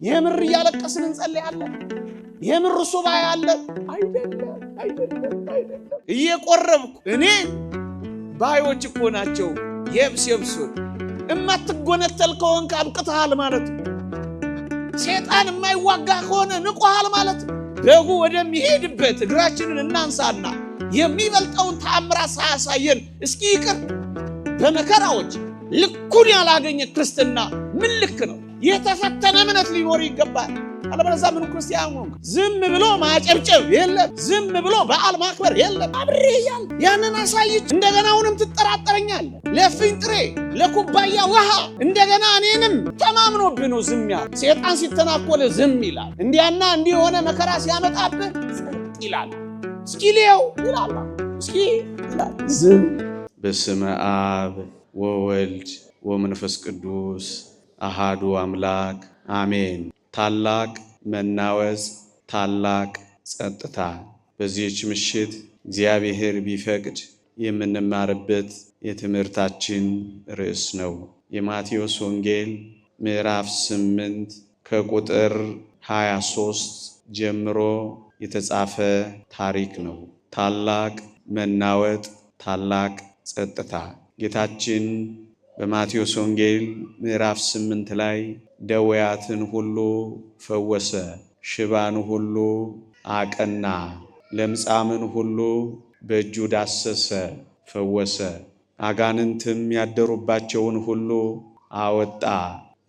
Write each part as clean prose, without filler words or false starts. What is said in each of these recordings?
የምር እያለቀስን እንጸልያለን። የምር ሱባኤ አለን። አይደለም፣ አይደለም፣ አይደለም። እየቆረብኩ እኔ ባዮች እኮ ናቸው። የብስ የብሱን እማትጎነተል ከሆንክ አብቅተሃል ማለት ነው። ሴጣን የማይዋጋ ከሆነ ንቆሃል ማለት ነው። በጉ ወደሚሄድበት እግራችንን እናንሳና የሚበልጠውን ተአምራት ሳያሳየን እስኪ ይቅር። በመከራዎች ልኩን ያላገኘ ክርስትና ምን ልክ ነው? የተፈተነ እምነት ሊኖር ይገባል። አለበለዚያ ምኑ ክርስቲያን ሆንክ? ዝም ብሎ ማጨብጨብ የለም። ዝም ብሎ በዓል ማክበር የለም። አብሬ እያለ ያንን አሳይች እንደገና አሁንም ትጠራጠረኛለህ። ለፍኝ ጥሬ ለኩባያ ውሃ እንደገና እኔንም ተማምኖብህ ነው ዝም ያለ። ሴጣን ሲተናኮል ዝም ይላል። እንዲያና እንዲህ የሆነ መከራ ሲያመጣብህ ጸጥ ይላል። እስኪ ልየው ይላል። እስኪ ይላል ዝም። በስመ አብ ወወልድ ወመንፈስ ቅዱስ አሃዱ አምላክ አሜን። ታላቅ መናወጽ፣ ታላቅ ጸጥታ። በዚህች ምሽት እግዚአብሔር ቢፈቅድ የምንማርበት የትምህርታችን ርዕስ ነው። የማቴዎስ ወንጌል ምዕራፍ 8 ከቁጥር 23 ጀምሮ የተጻፈ ታሪክ ነው። ታላቅ መናወጥ፣ ታላቅ ጸጥታ። ጌታችን በማቴዎስ ወንጌል ምዕራፍ 8 ላይ ደዌያትን ሁሉ ፈወሰ፣ ሽባን ሁሉ አቀና፣ ለምጻምን ሁሉ በእጁ ዳሰሰ፣ ፈወሰ። አጋንንትም ያደሩባቸውን ሁሉ አወጣ።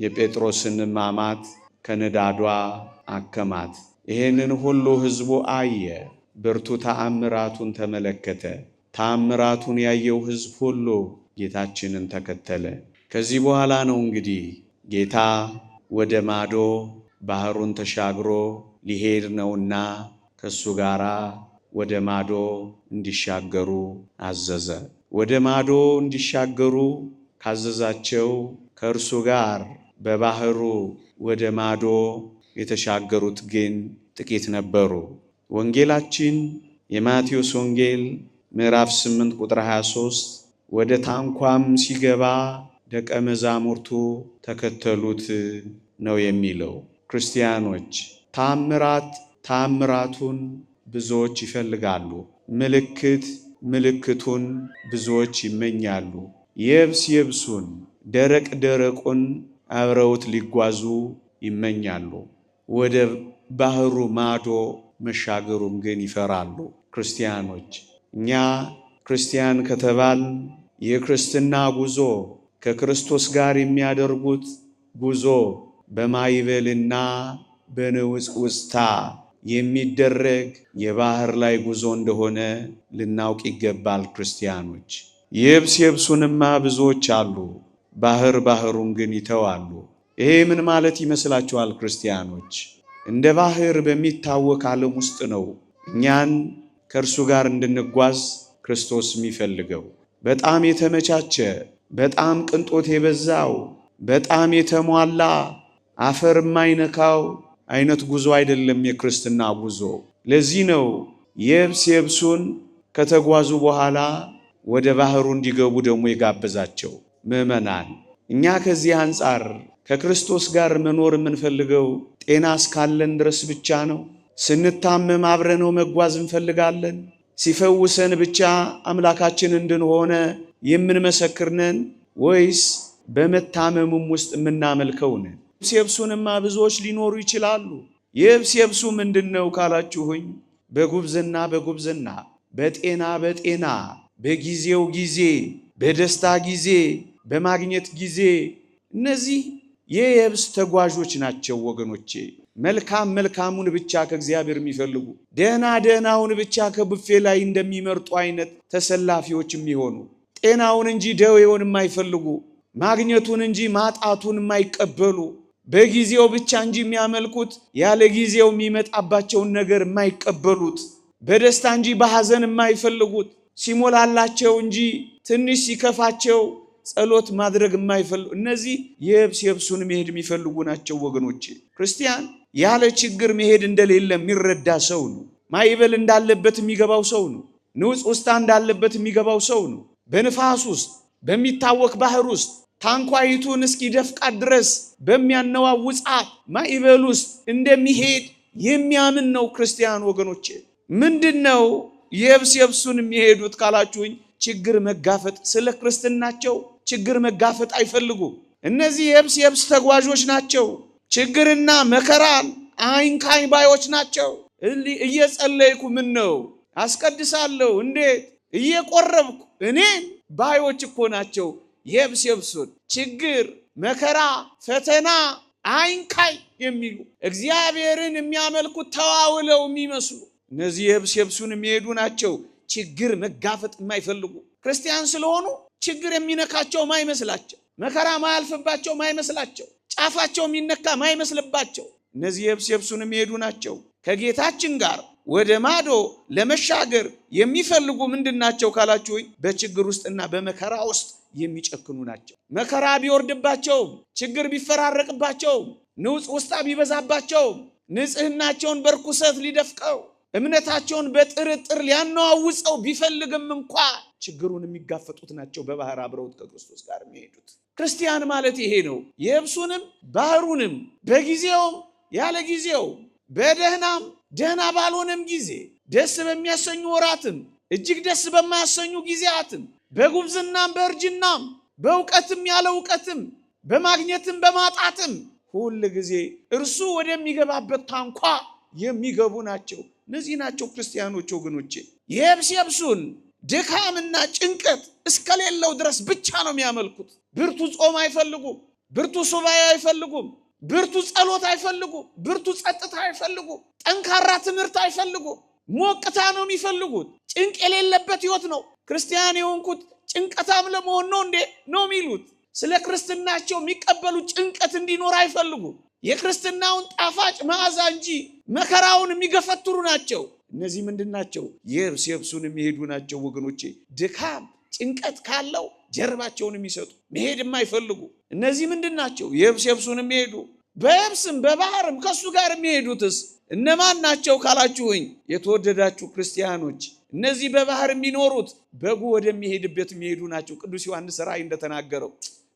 የጴጥሮስንም አማት ከንዳዷ አከማት። ይህንን ሁሉ ሕዝቡ አየ፣ ብርቱ ተአምራቱን ተመለከተ። ተአምራቱን ያየው ሕዝብ ሁሉ ጌታችንን ተከተለ። ከዚህ በኋላ ነው እንግዲህ ጌታ ወደ ማዶ ባህሩን ተሻግሮ ሊሄድ ነውና ከእሱ ጋር ወደ ማዶ እንዲሻገሩ አዘዘ። ወደ ማዶ እንዲሻገሩ ካዘዛቸው ከእርሱ ጋር በባህሩ ወደ ማዶ የተሻገሩት ግን ጥቂት ነበሩ። ወንጌላችን የማቴዎስ ወንጌል ምዕራፍ 8 ቁጥር 23 ወደ ታንኳም ሲገባ ደቀ መዛሙርቱ ተከተሉት ነው የሚለው። ክርስቲያኖች ታምራት ታምራቱን ብዙዎች ይፈልጋሉ። ምልክት ምልክቱን ብዙዎች ይመኛሉ። የብስ የብሱን ደረቅ ደረቁን አብረውት ሊጓዙ ይመኛሉ። ወደ ባህሩ ማዶ መሻገሩን ግን ይፈራሉ። ክርስቲያኖች እኛ ክርስቲያን ከተባል የክርስትና ጉዞ ከክርስቶስ ጋር የሚያደርጉት ጉዞ በማይበልና በንውጽውጽታ የሚደረግ የባህር ላይ ጉዞ እንደሆነ ልናውቅ ይገባል። ክርስቲያኖች የብስ የብሱንማ ብዙዎች አሉ፣ ባህር ባህሩን ግን ይተዋሉ። ይሄ ምን ማለት ይመስላችኋል? ክርስቲያኖች እንደ ባህር በሚታወክ ዓለም ውስጥ ነው እኛን ከእርሱ ጋር እንድንጓዝ ክርስቶስ የሚፈልገው። በጣም የተመቻቸ፣ በጣም ቅንጦት የበዛው፣ በጣም የተሟላ አፈር የማይነካው አይነት ጉዞ አይደለም የክርስትና ጉዞ። ለዚህ ነው የብስ የብሱን ከተጓዙ በኋላ ወደ ባህሩ እንዲገቡ ደግሞ የጋበዛቸው። ምዕመናን እኛ ከዚህ አንጻር ከክርስቶስ ጋር መኖር የምንፈልገው ጤና እስካለን ድረስ ብቻ ነው? ስንታመም አብረነው መጓዝ እንፈልጋለን? ሲፈውሰን ብቻ አምላካችን እንድንሆነ የምንመሰክር ነን ወይስ በመታመሙም ውስጥ የምናመልከው ነን? የብስ የብሱንማ ብዙዎች ሊኖሩ ይችላሉ። የብስ የብሱ ምንድን ነው ካላችሁኝ፣ በጉብዝና በጉብዝና፣ በጤና በጤና፣ በጊዜው ጊዜ፣ በደስታ ጊዜ፣ በማግኘት ጊዜ፣ እነዚህ የየብስ ተጓዦች ናቸው ወገኖቼ። መልካም መልካሙን ብቻ ከእግዚአብሔር የሚፈልጉ ደህና ደህናውን ብቻ ከቡፌ ላይ እንደሚመርጡ አይነት ተሰላፊዎች የሚሆኑ፣ ጤናውን እንጂ ደዌውን የማይፈልጉ፣ ማግኘቱን እንጂ ማጣቱን የማይቀበሉ፣ በጊዜው ብቻ እንጂ የሚያመልኩት ያለ ጊዜው የሚመጣባቸውን ነገር የማይቀበሉት፣ በደስታ እንጂ በሐዘን የማይፈልጉት፣ ሲሞላላቸው እንጂ ትንሽ ሲከፋቸው ጸሎት ማድረግ የማይፈልጉ፣ እነዚህ የብስ የብሱን መሄድ የሚፈልጉ ናቸው ወገኖቼ። ክርስቲያን ያለ ችግር መሄድ እንደሌለ የሚረዳ ሰው ነው። ማይበል እንዳለበት የሚገባው ሰው ነው። ንውፅ ውስታ እንዳለበት የሚገባው ሰው ነው። በንፋስ ውስጥ፣ በሚታወክ ባህር ውስጥ፣ ታንኳይቱን እስኪደፍቃት ድረስ በሚያነዋውጻት ማዕበል ውስጥ እንደሚሄድ የሚያምን ነው ክርስቲያን ወገኖቼ። ምንድነው የብስ የብሱን የሚሄዱት ካላችሁኝ፣ ችግር መጋፈጥ፣ ስለ ክርስትናቸው ችግር መጋፈጥ አይፈልጉም። እነዚህ የብስ የብስ ተጓዦች ናቸው። ችግርና መከራን አይንካኝ ባዮች ናቸው። እየጸለይኩ ምን ነው አስቀድሳለሁ እንዴት እየቆረብኩ እኔን ባዮች እኮ ናቸው። የብስ የብሱን ችግር፣ መከራ፣ ፈተና አይንካኝ የሚሉ እግዚአብሔርን የሚያመልኩት ተዋውለው የሚመስሉ እነዚህ የብስ የብሱን የሚሄዱ ናቸው። ችግር መጋፈጥ የማይፈልጉ ክርስቲያን ስለሆኑ ችግር የሚነካቸው ማይመስላቸው፣ መከራ ማያልፍባቸው ማይመስላቸው፣ ጫፋቸው የሚነካ ማይመስልባቸው እነዚህ የብስ የብሱን የሚሄዱ ናቸው። ከጌታችን ጋር ወደ ማዶ ለመሻገር የሚፈልጉ ምንድን ናቸው ካላችሁኝ፣ በችግር ውስጥና በመከራ ውስጥ የሚጨክኑ ናቸው። መከራ ቢወርድባቸውም፣ ችግር ቢፈራረቅባቸውም፣ ንውፅ ውስጣ ቢበዛባቸውም፣ ንጽህናቸውን በርኩሰት ሊደፍቀው እምነታቸውን በጥርጥር ሊያነዋውፀው ቢፈልግም እንኳ ችግሩን የሚጋፈጡት ናቸው። በባህር አብረውት ከክርስቶስ ጋር የሚሄዱት ክርስቲያን ማለት ይሄ ነው። የብሱንም ባህሩንም በጊዜውም ያለ ጊዜው፣ በደህናም ደህና ባልሆነም ጊዜ፣ ደስ በሚያሰኙ ወራትም እጅግ ደስ በማያሰኙ ጊዜያትም፣ በጉብዝናም በእርጅናም፣ በእውቀትም ያለ እውቀትም፣ በማግኘትም በማጣትም ሁል ጊዜ እርሱ ወደሚገባበት ታንኳ የሚገቡ ናቸው። እነዚህ ናቸው ክርስቲያኖች ወገኖቼ። የብስ የብሱን ድካምና ጭንቀት እስከሌለው ድረስ ብቻ ነው የሚያመልኩት። ብርቱ ጾም አይፈልጉም። ብርቱ ሱባኤ አይፈልጉም። ብርቱ ጸሎት አይፈልጉም። ብርቱ ጸጥታ አይፈልጉም። ጠንካራ ትምህርት አይፈልጉም። ሞቅታ ነው የሚፈልጉት። ጭንቅ የሌለበት ሕይወት ነው። ክርስቲያን የሆንኩት ጭንቀታም ለመሆን ነው እንዴ ነው የሚሉት። ስለ ክርስትናቸው የሚቀበሉ ጭንቀት እንዲኖር አይፈልጉም። የክርስትናውን ጣፋጭ መዓዛ እንጂ መከራውን የሚገፈትሩ ናቸው። እነዚህ ምንድን ናቸው? የብስ የብሱን የሚሄዱ ናቸው ወገኖቼ። ድካም ጭንቀት ካለው ጀርባቸውን የሚሰጡ፣ መሄድ የማይፈልጉ እነዚህ ምንድን ናቸው? የብስ የብሱን የሚሄዱ። በየብስም በባህርም ከእሱ ጋር የሚሄዱትስ እነማን ናቸው ካላችሁኝ፣ የተወደዳችሁ ክርስቲያኖች፣ እነዚህ በባህር የሚኖሩት በጉ ወደሚሄድበት የሚሄዱ ናቸው። ቅዱስ ዮሐንስ ራእይ እንደተናገረው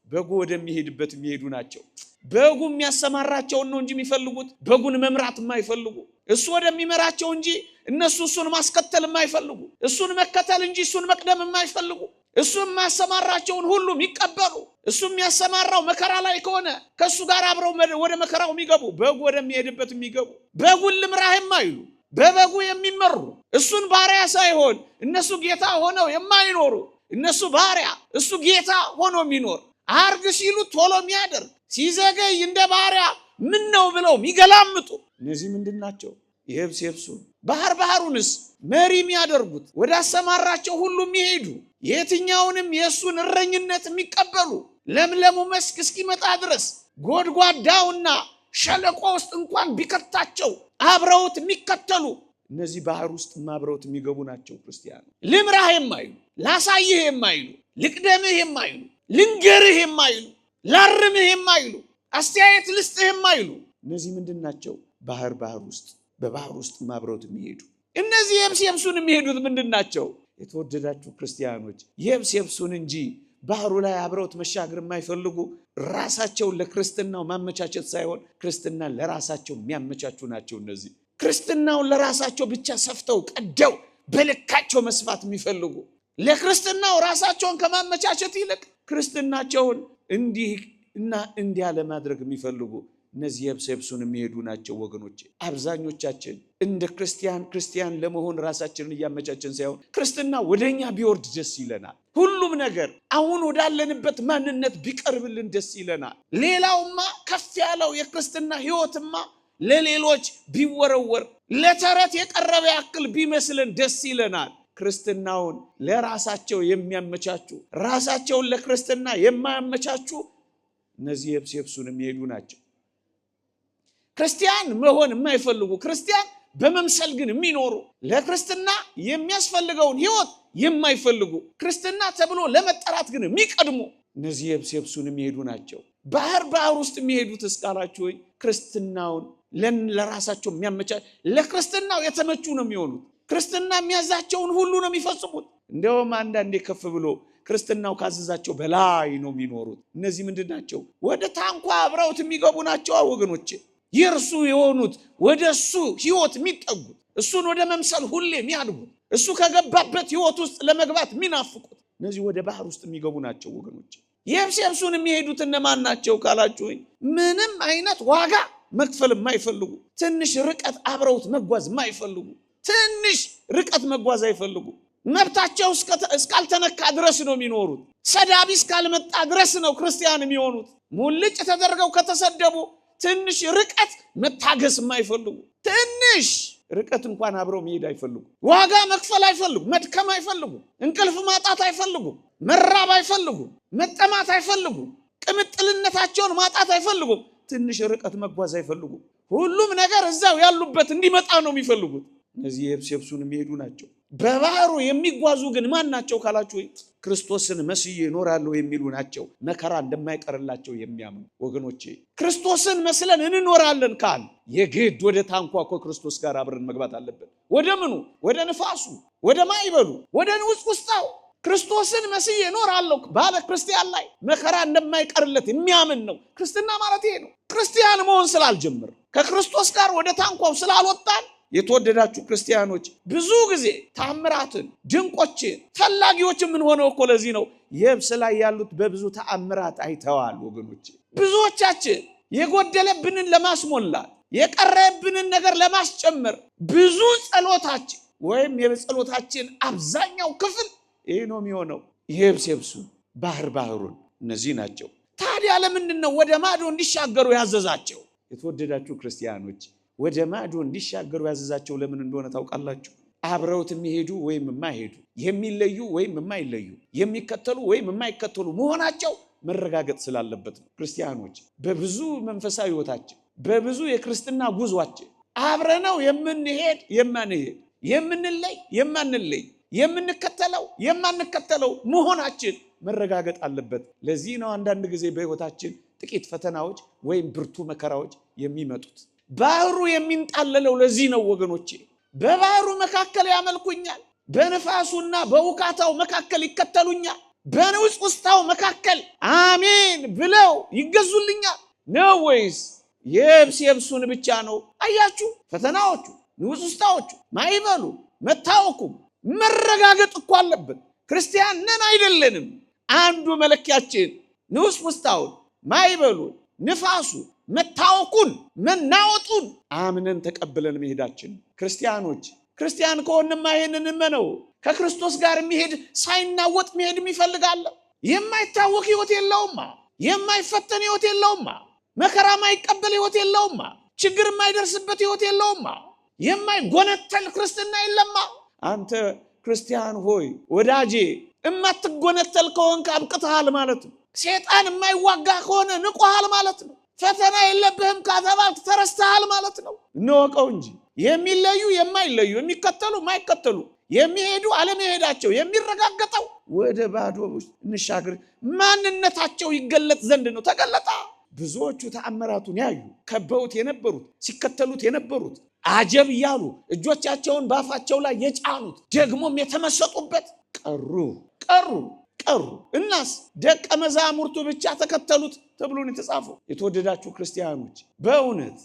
በጉ ወደሚሄድበት የሚሄዱ ናቸው። በጉ የሚያሰማራቸውን ነው እንጂ የሚፈልጉት በጉን መምራት የማይፈልጉ፣ እሱ ወደሚመራቸው እንጂ እነሱ እሱን ማስከተል የማይፈልጉ፣ እሱን መከተል እንጂ እሱን መቅደም የማይፈልጉ፣ እሱ የሚያሰማራቸውን ሁሉ የሚቀበሉ፣ እሱ የሚያሰማራው መከራ ላይ ከሆነ ከእሱ ጋር አብረው ወደ መከራው የሚገቡ፣ በጉ ወደሚሄድበት የሚገቡ፣ በጉን ልምራህ የማይሉ፣ በበጉ የሚመሩ፣ እሱን ባሪያ ሳይሆን እነሱ ጌታ ሆነው የማይኖሩ፣ እነሱ ባሪያ እሱ ጌታ ሆኖ የሚኖር፣ አርግ ሲሉ ቶሎ የሚያደርግ፣ ሲዘገይ እንደ ባሪያ ምን ነው ብለው የሚገላምጡ እነዚህ ምንድን ናቸው? የብስ የብሱን። ባህር ባህሩንስ መሪ የሚያደርጉት፣ ወደ አሰማራቸው ሁሉ የሚሄዱ፣ የትኛውንም የእሱን እረኝነት የሚቀበሉ፣ ለምለሙ መስክ እስኪመጣ ድረስ ጎድጓዳውና ሸለቆ ውስጥ እንኳን ቢከታቸው አብረውት የሚከተሉ እነዚህ ባህር ውስጥ አብረውት የሚገቡ ናቸው። ክርስቲያኑ ልምራህ የማይሉ፣ ላሳይህ የማይሉ፣ ልቅደምህ የማይሉ፣ ልንገርህ የማይሉ፣ ላርምህ የማይሉ፣ አስተያየት ልስጥህ የማይሉ እነዚህ ምንድን ናቸው? ባህር ባህር ውስጥ በባህር ውስጥ አብረውት የሚሄዱ። እነዚህ የብስ የብሱን የሚሄዱት ምንድን ናቸው? የተወደዳችሁ ክርስቲያኖች፣ የብስ የብሱን እንጂ ባህሩ ላይ አብረውት መሻገር የማይፈልጉ፣ ራሳቸውን ለክርስትናው ማመቻቸት ሳይሆን ክርስትናን ለራሳቸው የሚያመቻቹ ናቸው። እነዚህ ክርስትናውን ለራሳቸው ብቻ ሰፍተው ቀደው በልካቸው መስፋት የሚፈልጉ፣ ለክርስትናው ራሳቸውን ከማመቻቸት ይልቅ ክርስትናቸውን እንዲህ እና እንዲያ ለማድረግ የሚፈልጉ እነዚህ የብስ የብሱን የሚሄዱ ናቸው ወገኖቼ። አብዛኞቻችን እንደ ክርስቲያን ክርስቲያን ለመሆን ራሳችንን እያመቻቸን ሳይሆን ክርስትና ወደኛ ቢወርድ ደስ ይለናል። ሁሉም ነገር አሁን ወዳለንበት ማንነት ቢቀርብልን ደስ ይለናል። ሌላውማ ከፍ ያለው የክርስትና ሕይወትማ ለሌሎች ቢወረወር ለተረት የቀረበ ያክል ቢመስልን ደስ ይለናል። ክርስትናውን ለራሳቸው የሚያመቻቹ፣ ራሳቸውን ለክርስትና የማያመቻቹ እነዚህ የብስ የብሱን የሚሄዱ ናቸው። ክርስቲያን መሆን የማይፈልጉ፣ ክርስቲያን በመምሰል ግን የሚኖሩ፣ ለክርስትና የሚያስፈልገውን ሕይወት የማይፈልጉ፣ ክርስትና ተብሎ ለመጠራት ግን የሚቀድሙ እነዚህ የብስ የብሱን የሚሄዱ ናቸው። ባህር ባህር ውስጥ የሚሄዱት እስካላችሁኝ ክርስትናውን ለራሳቸው የሚያመቻ፣ ለክርስትናው የተመቹ ነው የሚሆኑት። ክርስትና የሚያዛቸውን ሁሉ ነው የሚፈጽሙት። እንዲያውም አንዳንዴ ከፍ ብሎ ክርስትናው ካዘዛቸው በላይ ነው የሚኖሩት። እነዚህ ምንድን ናቸው? ወደ ታንኳ አብረውት የሚገቡ ናቸው ወገኖቼ። የእርሱ የሆኑት ወደ እሱ ሕይወት የሚጠጉት፣ እሱን ወደ መምሰል ሁሌ የሚያድጉት፣ እሱ ከገባበት ሕይወት ውስጥ ለመግባት የሚናፍቁት፣ እነዚህ ወደ ባህር ውስጥ የሚገቡ ናቸው ወገኖቼ። የብስ የብሱን የሚሄዱት እነማን ናቸው ካላችሁኝ፣ ምንም አይነት ዋጋ መክፈል የማይፈልጉ፣ ትንሽ ርቀት አብረውት መጓዝ የማይፈልጉ፣ ትንሽ ርቀት መጓዝ አይፈልጉ። መብታቸው እስካልተነካ ድረስ ነው የሚኖሩት። ሰዳቢ እስካልመጣ ድረስ ነው ክርስቲያን የሚሆኑት። ሙልጭ ተደርገው ከተሰደቡ ትንሽ ርቀት መታገስ የማይፈልጉ፣ ትንሽ ርቀት እንኳን አብረው መሄድ አይፈልጉ። ዋጋ መክፈል አይፈልጉ። መድከም አይፈልጉ። እንቅልፍ ማጣት አይፈልጉ። መራብ አይፈልጉ። መጠማት አይፈልጉ። ቅምጥልነታቸውን ማጣት አይፈልጉም። ትንሽ ርቀት መጓዝ አይፈልጉም። ሁሉም ነገር እዛው ያሉበት እንዲመጣ ነው የሚፈልጉት። እነዚህ የብስ የብሱን የሚሄዱ ናቸው። በባህሩ የሚጓዙ ግን ማን ናቸው ካላችሁ፣ ክርስቶስን መስዬ እኖራለሁ የሚሉ ናቸው። መከራ እንደማይቀርላቸው የሚያምኑ ወገኖቼ፣ ክርስቶስን መስለን እንኖራለን ካል የግድ ወደ ታንኳ እኮ ክርስቶስ ጋር አብረን መግባት አለብን። ወደ ምኑ? ወደ ንፋሱ፣ ወደ ማዕበሉ፣ ወደ ንውጽውጽታው። ክርስቶስን መስዬ እኖራለሁ ባለ ክርስቲያን ላይ መከራ እንደማይቀርለት የሚያምን ነው። ክርስትና ማለት ይሄ ነው። ክርስቲያን መሆን ስላልጀምር፣ ከክርስቶስ ጋር ወደ ታንኳው ስላልወጣን፣ የተወደዳችሁ ክርስቲያኖች፣ ብዙ ጊዜ ታምራትን ድንቆችን ፈላጊዎች የምንሆነው እኮ ለዚህ ነው። የብስ ላይ ያሉት በብዙ ተአምራት አይተዋል ወገኖች። ብዙዎቻችን የጎደለብንን ለማስሞላት፣ የቀረብንን ነገር ለማስጨመር ብዙ ጸሎታችን ወይም የጸሎታችን አብዛኛው ክፍል ይህ ነው የሚሆነው። የብስ የብሱን፣ ባህር ባህሩን እነዚህ ናቸው። ታዲያ ለምንድን ነው ወደ ማዶ እንዲሻገሩ ያዘዛቸው? የተወደዳችሁ ክርስቲያኖች፣ ወደ ማዶ እንዲሻገሩ ያዘዛቸው ለምን እንደሆነ ታውቃላችሁ? አብረውት የሚሄዱ ወይም የማይሄዱ፣ የሚለዩ ወይም የማይለዩ፣ የሚከተሉ ወይም የማይከተሉ መሆናቸው መረጋገጥ ስላለበት ነው። ክርስቲያኖች፣ በብዙ መንፈሳዊ ሕይወታችን፣ በብዙ የክርስትና ጉዟችን አብረነው የምንሄድ፣ የማንሄድ፣ የምንለይ፣ የማንለይ፣ የምንከተለው፣ የማንከተለው መሆናችን መረጋገጥ አለበት። ለዚህ ነው አንዳንድ ጊዜ በሕይወታችን ጥቂት ፈተናዎች ወይም ብርቱ መከራዎች የሚመጡት። ባህሩ የሚንጣለለው ለዚህ ነው ወገኖቼ። በባህሩ መካከል ያመልኩኛል፣ በንፋሱና በውካታው መካከል ይከተሉኛል፣ በንውጽውጽታው መካከል አሜን ብለው ይገዙልኛል ነው ወይስ የብስ የብሱን ብቻ ነው? አያችሁ፣ ፈተናዎቹ፣ ንውጽውጽታዎቹ፣ ማዕበሉ፣ መታወኩም መረጋገጥ እኮ አለብን። ክርስቲያን ነን አይደለንም? አንዱ መለኪያችን ንውጽውጽታውን፣ ማዕበሉን፣ ንፋሱ፣ መታወኩን፣ መናወጡን አምነን ተቀብለን መሄዳችን። ክርስቲያኖች፣ ክርስቲያን ከሆንማ ይሄንን እመነው። ከክርስቶስ ጋር የሚሄድ ሳይናወጥ መሄድ የሚፈልጋለ። የማይታወክ ህይወት የለውማ። የማይፈተን ህይወት የለውማ። መከራ የማይቀበል ህይወት የለውማ። ችግር የማይደርስበት ህይወት የለውማ። የማይጎነተል ክርስትና የለማ። አንተ ክርስቲያን ሆይ ወዳጄ፣ የማትጎነተል ከሆንክ አብቅተሃል ማለት ነው። ሴጣን የማይዋጋ ከሆነ ንቆሃል ማለት ነው። ፈተና የለብህም ከተባልክ ተረስተሃል ማለት ነው። እንወቀው እንጂ የሚለዩ፣ የማይለዩ፣ የሚከተሉ፣ የማይከተሉ፣ የሚሄዱ፣ አለመሄዳቸው የሚረጋገጠው ወደ ባዶ እንሻገር ማንነታቸው ይገለጥ ዘንድ ነው። ተገለጠ። ብዙዎቹ ተአምራቱን ያዩ፣ ከበውት የነበሩት፣ ሲከተሉት የነበሩት፣ አጀብ እያሉ እጆቻቸውን በአፋቸው ላይ የጫኑት፣ ደግሞም የተመሰጡበት ቀሩ፣ ቀሩ፣ ቀሩ። እናስ ደቀ መዛሙርቱ ብቻ ተከተሉት ተብሎ ነው የተጻፈው። የተወደዳችሁ ክርስቲያኖች፣ በእውነት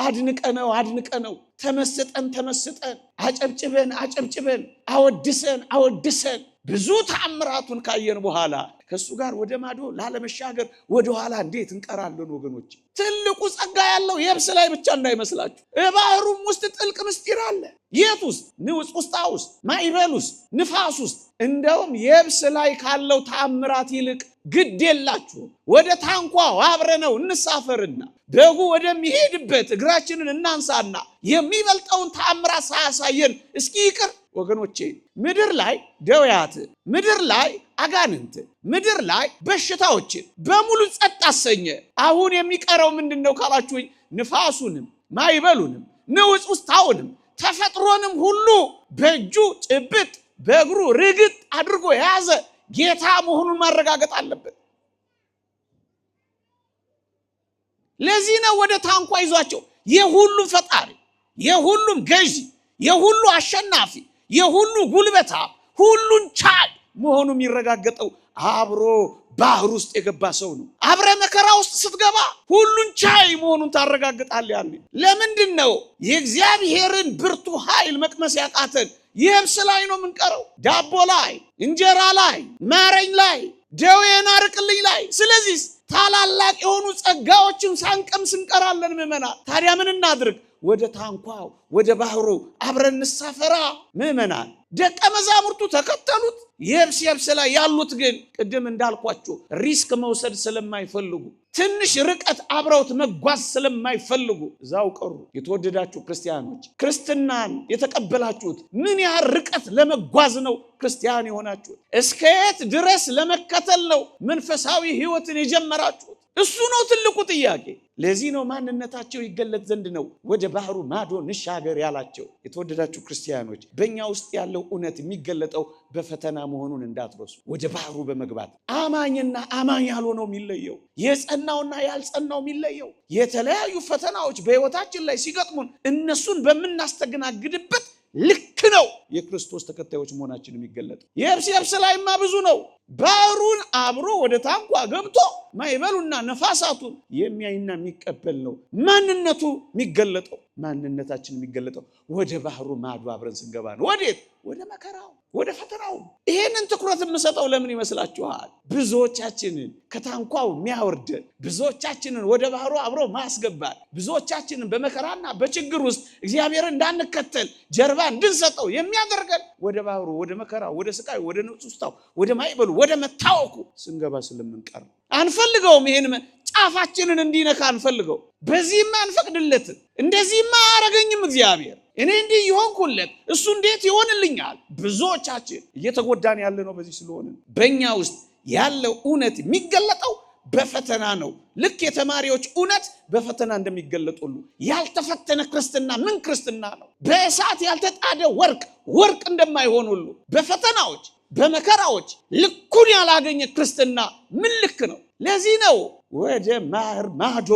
አድንቀነው አድንቀነው፣ ተመስጠን ተመስጠን፣ አጨብጭበን አጨብጭበን፣ አወድሰን አወድሰን፣ ብዙ ተአምራቱን ካየን በኋላ ከእሱ ጋር ወደ ማዶ ላለመሻገር ወደኋላ እንዴት እንቀራለን ወገኖች? ትልቁ ጸጋ ያለው የብስ ላይ ብቻ እንዳይመስላችሁ። ባህሩም ውስጥ ጥልቅ ምስጢር አለ። የት ውስጥ? ንውጽውጽታ ውስጥ፣ ማዕበል ውስጥ፣ ንፋስ ውስጥ። እንደውም የብስ ላይ ካለው ተአምራት ይልቅ ግድ የላችሁም፣ ወደ ታንኳው አብረነው እንሳፈርና በጉ ወደሚሄድበት እግራችንን እናንሳና የሚበልጠውን ተአምራት ሳያሳየን እስኪ ይቅር ወገኖቼ። ምድር ላይ ደውያት፣ ምድር ላይ አጋንንት፣ ምድር ላይ በሽታዎችን በሙሉ ጸጥ አሰኘ። አሁን የሚቀረው ምንድን ነው ካላችሁኝ፣ ንፋሱንም ማዕበሉንም ንውጽውጽታውንም ተፈጥሮንም ሁሉ በእጁ ጭብጥ በእግሩ ርግጥ አድርጎ የያዘ ጌታ መሆኑን ማረጋገጥ አለበት። ለዚህ ነው ወደ ታንኳ ይዟቸው የሁሉም ፈጣሪ፣ የሁሉም ገዢ፣ የሁሉ አሸናፊ፣ የሁሉ ጉልበታ፣ ሁሉን ቻይ መሆኑ የሚረጋገጠው አብሮ ባህር ውስጥ የገባ ሰው ነው። አብረ መከራ ውስጥ ስትገባ ሁሉን ቻይ መሆኑን ታረጋግጣለህ። ያኔ ለምንድን ነው የእግዚአብሔርን ብርቱ ኃይል መቅመስ ያቃተን? የብስ ላይ ነው የምንቀረው፣ ዳቦ ላይ፣ እንጀራ ላይ፣ ማረኝ ላይ፣ ደዌን አርቅልኝ ላይ። ስለዚህ ታላላቅ የሆኑ ጸጋዎችን ሳንቀምስ እንቀራለን ምዕመናን። ታዲያ ምን እናድርግ? ወደ ታንኳው ወደ ባህሩ አብረን እንሳፈራ ምዕመናን። ደቀ መዛሙርቱ ተከተሉት። የብስ የብስ ላይ ያሉት ግን ቅድም እንዳልኳችሁ risk መውሰድ ስለማይፈልጉ፣ ትንሽ ርቀት አብረውት መጓዝ ስለማይፈልጉ እዛው ቀሩ። የተወደዳችሁ ክርስቲያኖች፣ ክርስትናን የተቀበላችሁት ምን ያህል ርቀት ለመጓዝ ነው ክርስቲያን የሆናችሁት? እስከ የት ድረስ ለመከተል ነው መንፈሳዊ ሕይወትን የጀመራችሁት? እሱ ነው ትልቁ ጥያቄ። ለዚህ ነው ማንነታቸው ይገለጥ ዘንድ ነው ወደ ባህሩ ማዶ እንሻገር ያላቸው። የተወደዳችሁ ክርስቲያኖች፣ በእኛ ውስጥ ያለው እውነት የሚገለጠው በፈተና መሆኑን እንዳትረሱ። ወደ ባህሩ በመግባት አማኝና አማኝ ያልሆነው የሚለየው፣ የጸናውና ያልጸናው የሚለየው፣ የተለያዩ ፈተናዎች በሕይወታችን ላይ ሲገጥሙን እነሱን በምናስተናግድበት ልክ ነው የክርስቶስ ተከታዮች መሆናችን የሚገለጠው። የብስ የብስ ላይማ ብዙ ነው። ባህሩን አብሮ ወደ ታንኳ ገብቶ ማዕበሉና ነፋሳቱን የሚያይና የሚቀበል ነው ማንነቱ የሚገለጠው። ማንነታችን የሚገለጠው ወደ ባህሩ ማዶ አብረን ስንገባ ነው። ወዴት? ወደ መከራው፣ ወደ ፈተናው። ይሄንን ትኩረት የምሰጠው ለምን ይመስላችኋል? ብዙዎቻችንን ከታንኳው የሚያወርደን፣ ብዙዎቻችንን ወደ ባህሩ አብሮ ማስገባት፣ ብዙዎቻችንን በመከራና በችግር ውስጥ እግዚአብሔርን እንዳንከተል ጀርባ እንድንሰጠው የሚያደርገን ወደ ባህሩ፣ ወደ መከራው፣ ወደ ስቃዩ፣ ወደ ንጹስታው፣ ወደ ማዕበሉ፣ ወደ መታወኩ ስንገባ ስለምንቀር አንፈልገውም። ይሄን ጫፋችንን እንዲነካ አንፈልገው። በዚህማ አንፈቅድለትም። እንደዚህማ አያረገኝም እግዚአብሔር፣ እኔ እንዲህ ይሆንኩለት እሱ እንዴት ይሆንልኛል? ብዙዎቻችን እየተጎዳን ያለ ነው በዚህ ስለሆነ። በእኛ ውስጥ ያለው እውነት የሚገለጠው በፈተና ነው። ልክ የተማሪዎች እውነት በፈተና እንደሚገለጥ ሁሉ ያልተፈተነ ክርስትና ምን ክርስትና ነው? በእሳት ያልተጣደ ወርቅ ወርቅ እንደማይሆን ሁሉ በፈተናዎች በመከራዎች ልኩን ያላገኘ ክርስትና ምን ልክ ነው? ለዚህ ነው ወደ ባህር ማዶ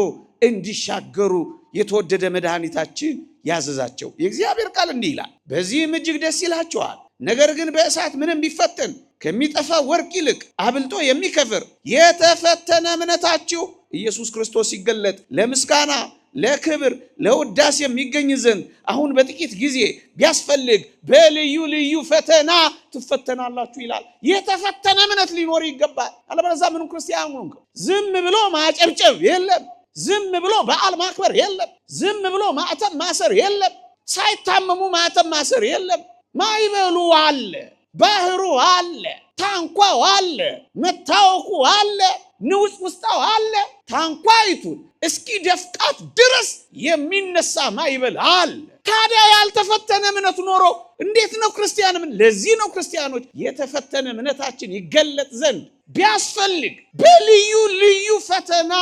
እንዲሻገሩ የተወደደ መድኃኒታችን ያዘዛቸው። የእግዚአብሔር ቃል እንዲህ ይላል፣ በዚህም እጅግ ደስ ይላቸዋል። ነገር ግን በእሳት ምንም ቢፈተን ከሚጠፋ ወርቅ ይልቅ አብልጦ የሚከብር የተፈተነ እምነታችሁ ኢየሱስ ክርስቶስ ሲገለጥ ለምስጋና፣ ለክብር፣ ለውዳሴ የሚገኝ ዘንድ አሁን በጥቂት ጊዜ ቢያስፈልግ በልዩ ልዩ ፈተና ትፈተናላችሁ ይላል። የተፈተነ እምነት ሊኖር ይገባል። አለበለዚያ ምንም ክርስቲያን ሆንክ። ዝም ብሎ ማጨብጨብ የለም። ዝም ብሎ በዓል ማክበር የለም። ዝም ብሎ ማዕተብ ማሰር የለም። ሳይታመሙ ማዕተብ ማሰር የለም። ማዕበሉ አለ፣ ባህሩ አለ፣ ታንኳው አለ፣ መታወኩ አለ፣ ንውፅ ውስጣው አለ። ታንኳይቱን እስኪ ደፍቃት ድረስ የሚነሳ ማዕበል አለ። ታዲያ ያልተፈተነ እምነት ኖሮ እንዴት ነው ክርስቲያን? ምን ለዚህ ነው ክርስቲያኖች የተፈተነ እምነታችን ይገለጥ ዘንድ ቢያስፈልግ በልዩ ልዩ ፈተና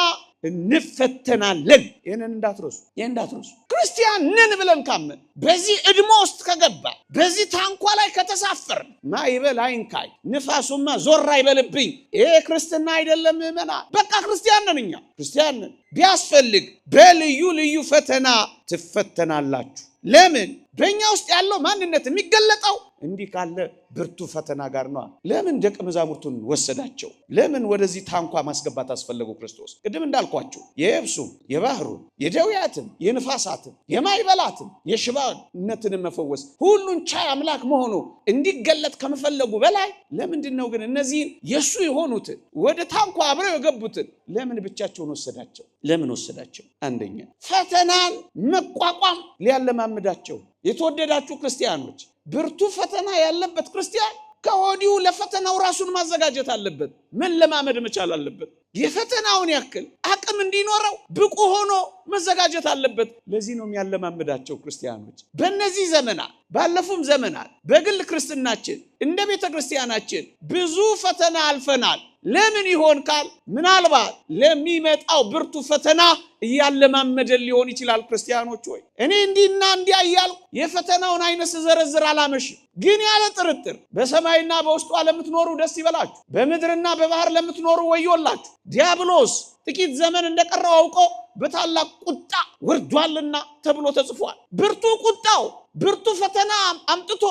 እንፈተናለን። ይህንን እንዳትረሱ፣ ይህን እንዳትረሱ። ክርስቲያን ነን ብለን ካመን፣ በዚህ ዕድሜ ውስጥ ከገባ፣ በዚህ ታንኳ ላይ ከተሳፈርን፣ ማዕበል አይንካኝ፣ ንፋሱማ ዞር አይበልብኝ፣ ይሄ ክርስትና አይደለም ምዕመናን። በቃ ክርስቲያን ነን፣ እኛ ክርስቲያን ነን። ቢያስፈልግ በልዩ ልዩ ፈተና ትፈተናላችሁ። ለምን? በእኛ ውስጥ ያለው ማንነት የሚገለጠው እንዲህ ካለ ብርቱ ፈተና ጋር ነው። ለምን ደቀ መዛሙርቱን ወሰዳቸው? ለምን ወደዚህ ታንኳ ማስገባት አስፈለገው ክርስቶስ? ቅድም እንዳልኳቸው የየብሱም፣ የባህሩን፣ የደውያትን፣ የንፋሳትን፣ የማዕበላትን፣ የሽባነትን መፈወስ ሁሉን ቻይ አምላክ መሆኑ እንዲገለጥ ከመፈለጉ በላይ ለምንድን ነው ግን እነዚህን የእሱ የሆኑትን ወደ ታንኳ አብረው የገቡትን ለምን ብቻቸውን ወሰዳቸው? ለምን ወሰዳቸው? አንደኛ ፈተናን መቋቋም ሊያለማምዳቸው። የተወደዳችሁ ክርስቲያኖች፣ ብርቱ ፈተና ያለበት ክርስቲያን ከወዲሁ ለፈተናው ራሱን ማዘጋጀት አለበት። መለማመድ መቻል አለበት። የፈተናውን ያክል አቅም እንዲኖረው ብቁ ሆኖ መዘጋጀት አለበት። ለዚህ ነው የሚያለማምዳቸው ክርስቲያኖች። በእነዚህ ዘመናት፣ ባለፉም ዘመናት በግል ክርስትናችን እንደ ቤተ ክርስቲያናችን ብዙ ፈተና አልፈናል። ለምን ይሆን ካል ምናልባት ለሚመጣው ብርቱ ፈተና እያለማመደን ሊሆን ይችላል። ክርስቲያኖች ሆይ፣ እኔ እንዲህና እንዲያ እያልኩ የፈተናውን አይነት ስዘረዝር አላመሽም። ግን ያለ ጥርጥር በሰማይና በውስጧ ለምትኖሩ ደስ ይበላችሁ፣ በምድርና በባህር ለምትኖሩ ወዮላችሁ። ዲያብሎስ ጥቂት ዘመን እንደቀረው አውቆ በታላቅ ቁጣ ወርዷልና ተብሎ ተጽፏል። ብርቱ ቁጣው ብርቱ ፈተና አምጥቶ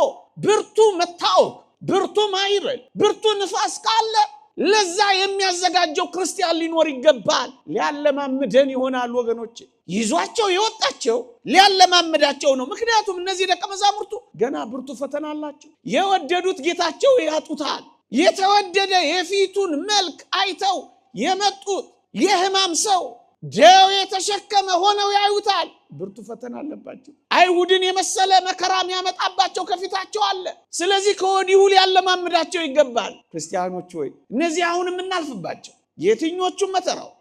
ብርቱ መታወክ፣ ብርቱ ማዕበል፣ ብርቱ ንፋስ ካለ ለዛ የሚያዘጋጀው ክርስቲያን ሊኖር ይገባል። ሊያለማምደን ይሆናል ወገኖች። ይዟቸው የወጣቸው ሊያለማምዳቸው ነው። ምክንያቱም እነዚህ ደቀ መዛሙርቱ ገና ብርቱ ፈተና አላቸው። የወደዱት ጌታቸው ያጡታል። የተወደደ የፊቱን መልክ አይተው የመጡት የሕማም ሰው ደዌ የተሸከመ ሆነው ያዩታል። ብርቱ ፈተና አለባቸው። አይሁድን የመሰለ መከራ የሚያመጣባቸው ከፊታቸው አለ። ስለዚህ ከወዲሁ ሊያለማምዳቸው ይገባል። ክርስቲያኖች ሆይ እነዚህ አሁን የምናልፍባቸው የትኞቹም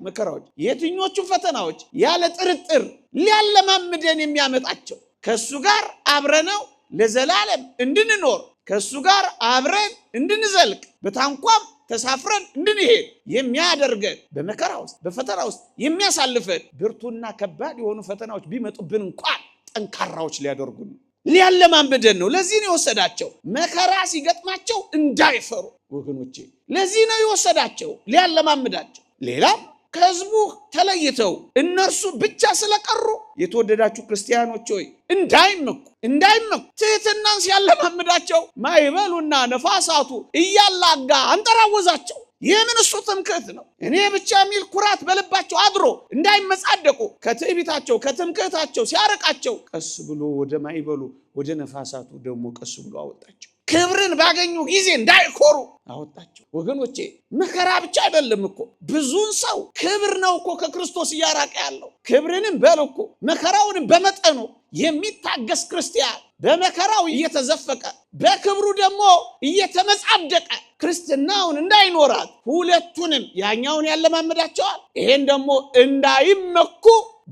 መከራዎች፣ የትኞቹም ፈተናዎች ያለ ጥርጥር ሊያለማምደን የሚያመጣቸው ከእሱ ጋር አብረነው ለዘላለም እንድንኖር ከእሱ ጋር አብረን እንድንዘልቅ በታንኳም ተሳፍረን እንድንሄድ የሚያደርገን በመከራ ውስጥ በፈተና ውስጥ የሚያሳልፈን ብርቱና ከባድ የሆኑ ፈተናዎች ቢመጡብን እንኳን ጠንካራዎች ሊያደርጉን ሊያለማምደን ነው። ለዚህ ነው የወሰዳቸው፣ መከራ ሲገጥማቸው እንዳይፈሩ ወገኖቼ። ለዚህ ነው የወሰዳቸው፣ ሊያለማምዳቸው። ሌላም ከህዝቡ ተለይተው እነርሱ ብቻ ስለቀሩ የተወደዳችሁ ክርስቲያኖች ሆይ እንዳይመኩ እንዳይመኩ ትሕትናን ሲያለማምዳቸው ማዕበሉና ነፋሳቱ እያላጋ አንጠራወዛቸው። የምን እሱ ትምክህት ነው? እኔ ብቻ የሚል ኩራት በልባቸው አድሮ እንዳይመጻደቁ ከትዕቢታቸው ከትምክህታቸው ሲያርቃቸው ቀስ ብሎ ወደ ማዕበሉ ወደ ነፋሳቱ ደግሞ ቀስ ብሎ አወጣቸው። ክብርን ባገኙ ጊዜ እንዳይኮሩ አወጣቸው። ወገኖቼ መከራ ብቻ አይደለም እኮ ብዙን ሰው ክብር ነው እኮ ከክርስቶስ እያራቀ ያለው። ክብርንም በልኩ መከራውንም በመጠኑ የሚታገስ ክርስቲያን በመከራው እየተዘፈቀ በክብሩ ደግሞ እየተመጻደቀ ክርስትናውን እንዳይኖራት ሁለቱንም ያኛውን ያለማምዳቸዋል፣ ይሄን ደግሞ እንዳይመኩ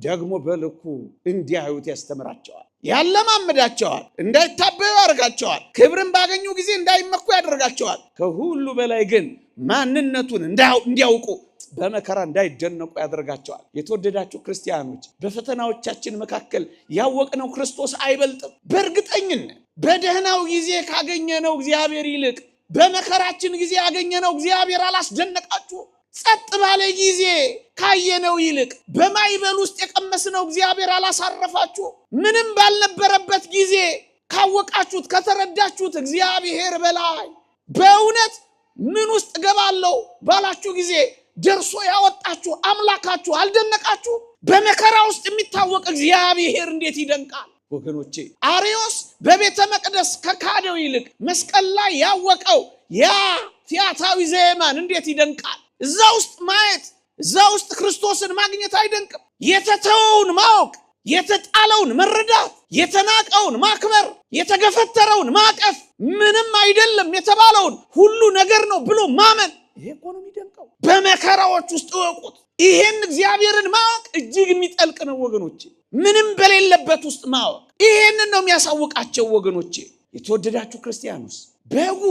ደግሞ በልኩ እንዲያዩት ያስተምራቸዋል። ያለማምዳቸዋል፣ እንዳይታበዩ ያደርጋቸዋል። ክብርን ባገኙ ጊዜ እንዳይመኩ ያደርጋቸዋል። ከሁሉ በላይ ግን ማንነቱን እንዲያውቁ በመከራ እንዳይደነቁ ያደርጋቸዋል። የተወደዳችሁ ክርስቲያኖች በፈተናዎቻችን መካከል ያወቅነው ክርስቶስ አይበልጥም? በእርግጠኝነት በደህናው ጊዜ ካገኘነው እግዚአብሔር ይልቅ በመከራችን ጊዜ ያገኘነው እግዚአብሔር አላስደነቃችሁ? ጸጥ ባለ ጊዜ ካየነው ይልቅ በማዕበል ውስጥ የቀመስነው እግዚአብሔር አላሳረፋችሁ? ምንም ባልነበረበት ጊዜ ካወቃችሁት ከተረዳችሁት እግዚአብሔር በላይ በእውነት ምን ውስጥ እገባለሁ ባላችሁ ጊዜ ደርሶ ያወጣችሁ አምላካችሁ አልደነቃችሁ? በመከራ ውስጥ የሚታወቅ እግዚአብሔር እንዴት ይደንቃል! ወገኖቼ አርዮስ በቤተ መቅደስ ከካደው ይልቅ መስቀል ላይ ያወቀው ያ ፊያታዊ ዘየማን እንዴት ይደንቃል! እዛ ውስጥ ማየት፣ እዛ ውስጥ ክርስቶስን ማግኘት አይደንቅም? የተተወውን ማወቅ፣ የተጣለውን መረዳት፣ የተናቀውን ማክበር፣ የተገፈተረውን ማቀፍ፣ ምንም አይደለም የተባለውን ሁሉ ነገር ነው ብሎ ማመን፣ ይሄ እኮ ነው የሚደንቀው። በመከራዎች ውስጥ እወቁት። ይሄን እግዚአብሔርን ማወቅ እጅግ የሚጠልቅ ነው ወገኖቼ። ምንም በሌለበት ውስጥ ማወቅ ይሄንን ነው የሚያሳውቃቸው ወገኖቼ። የተወደዳችሁ ክርስቲያኖስ በጉ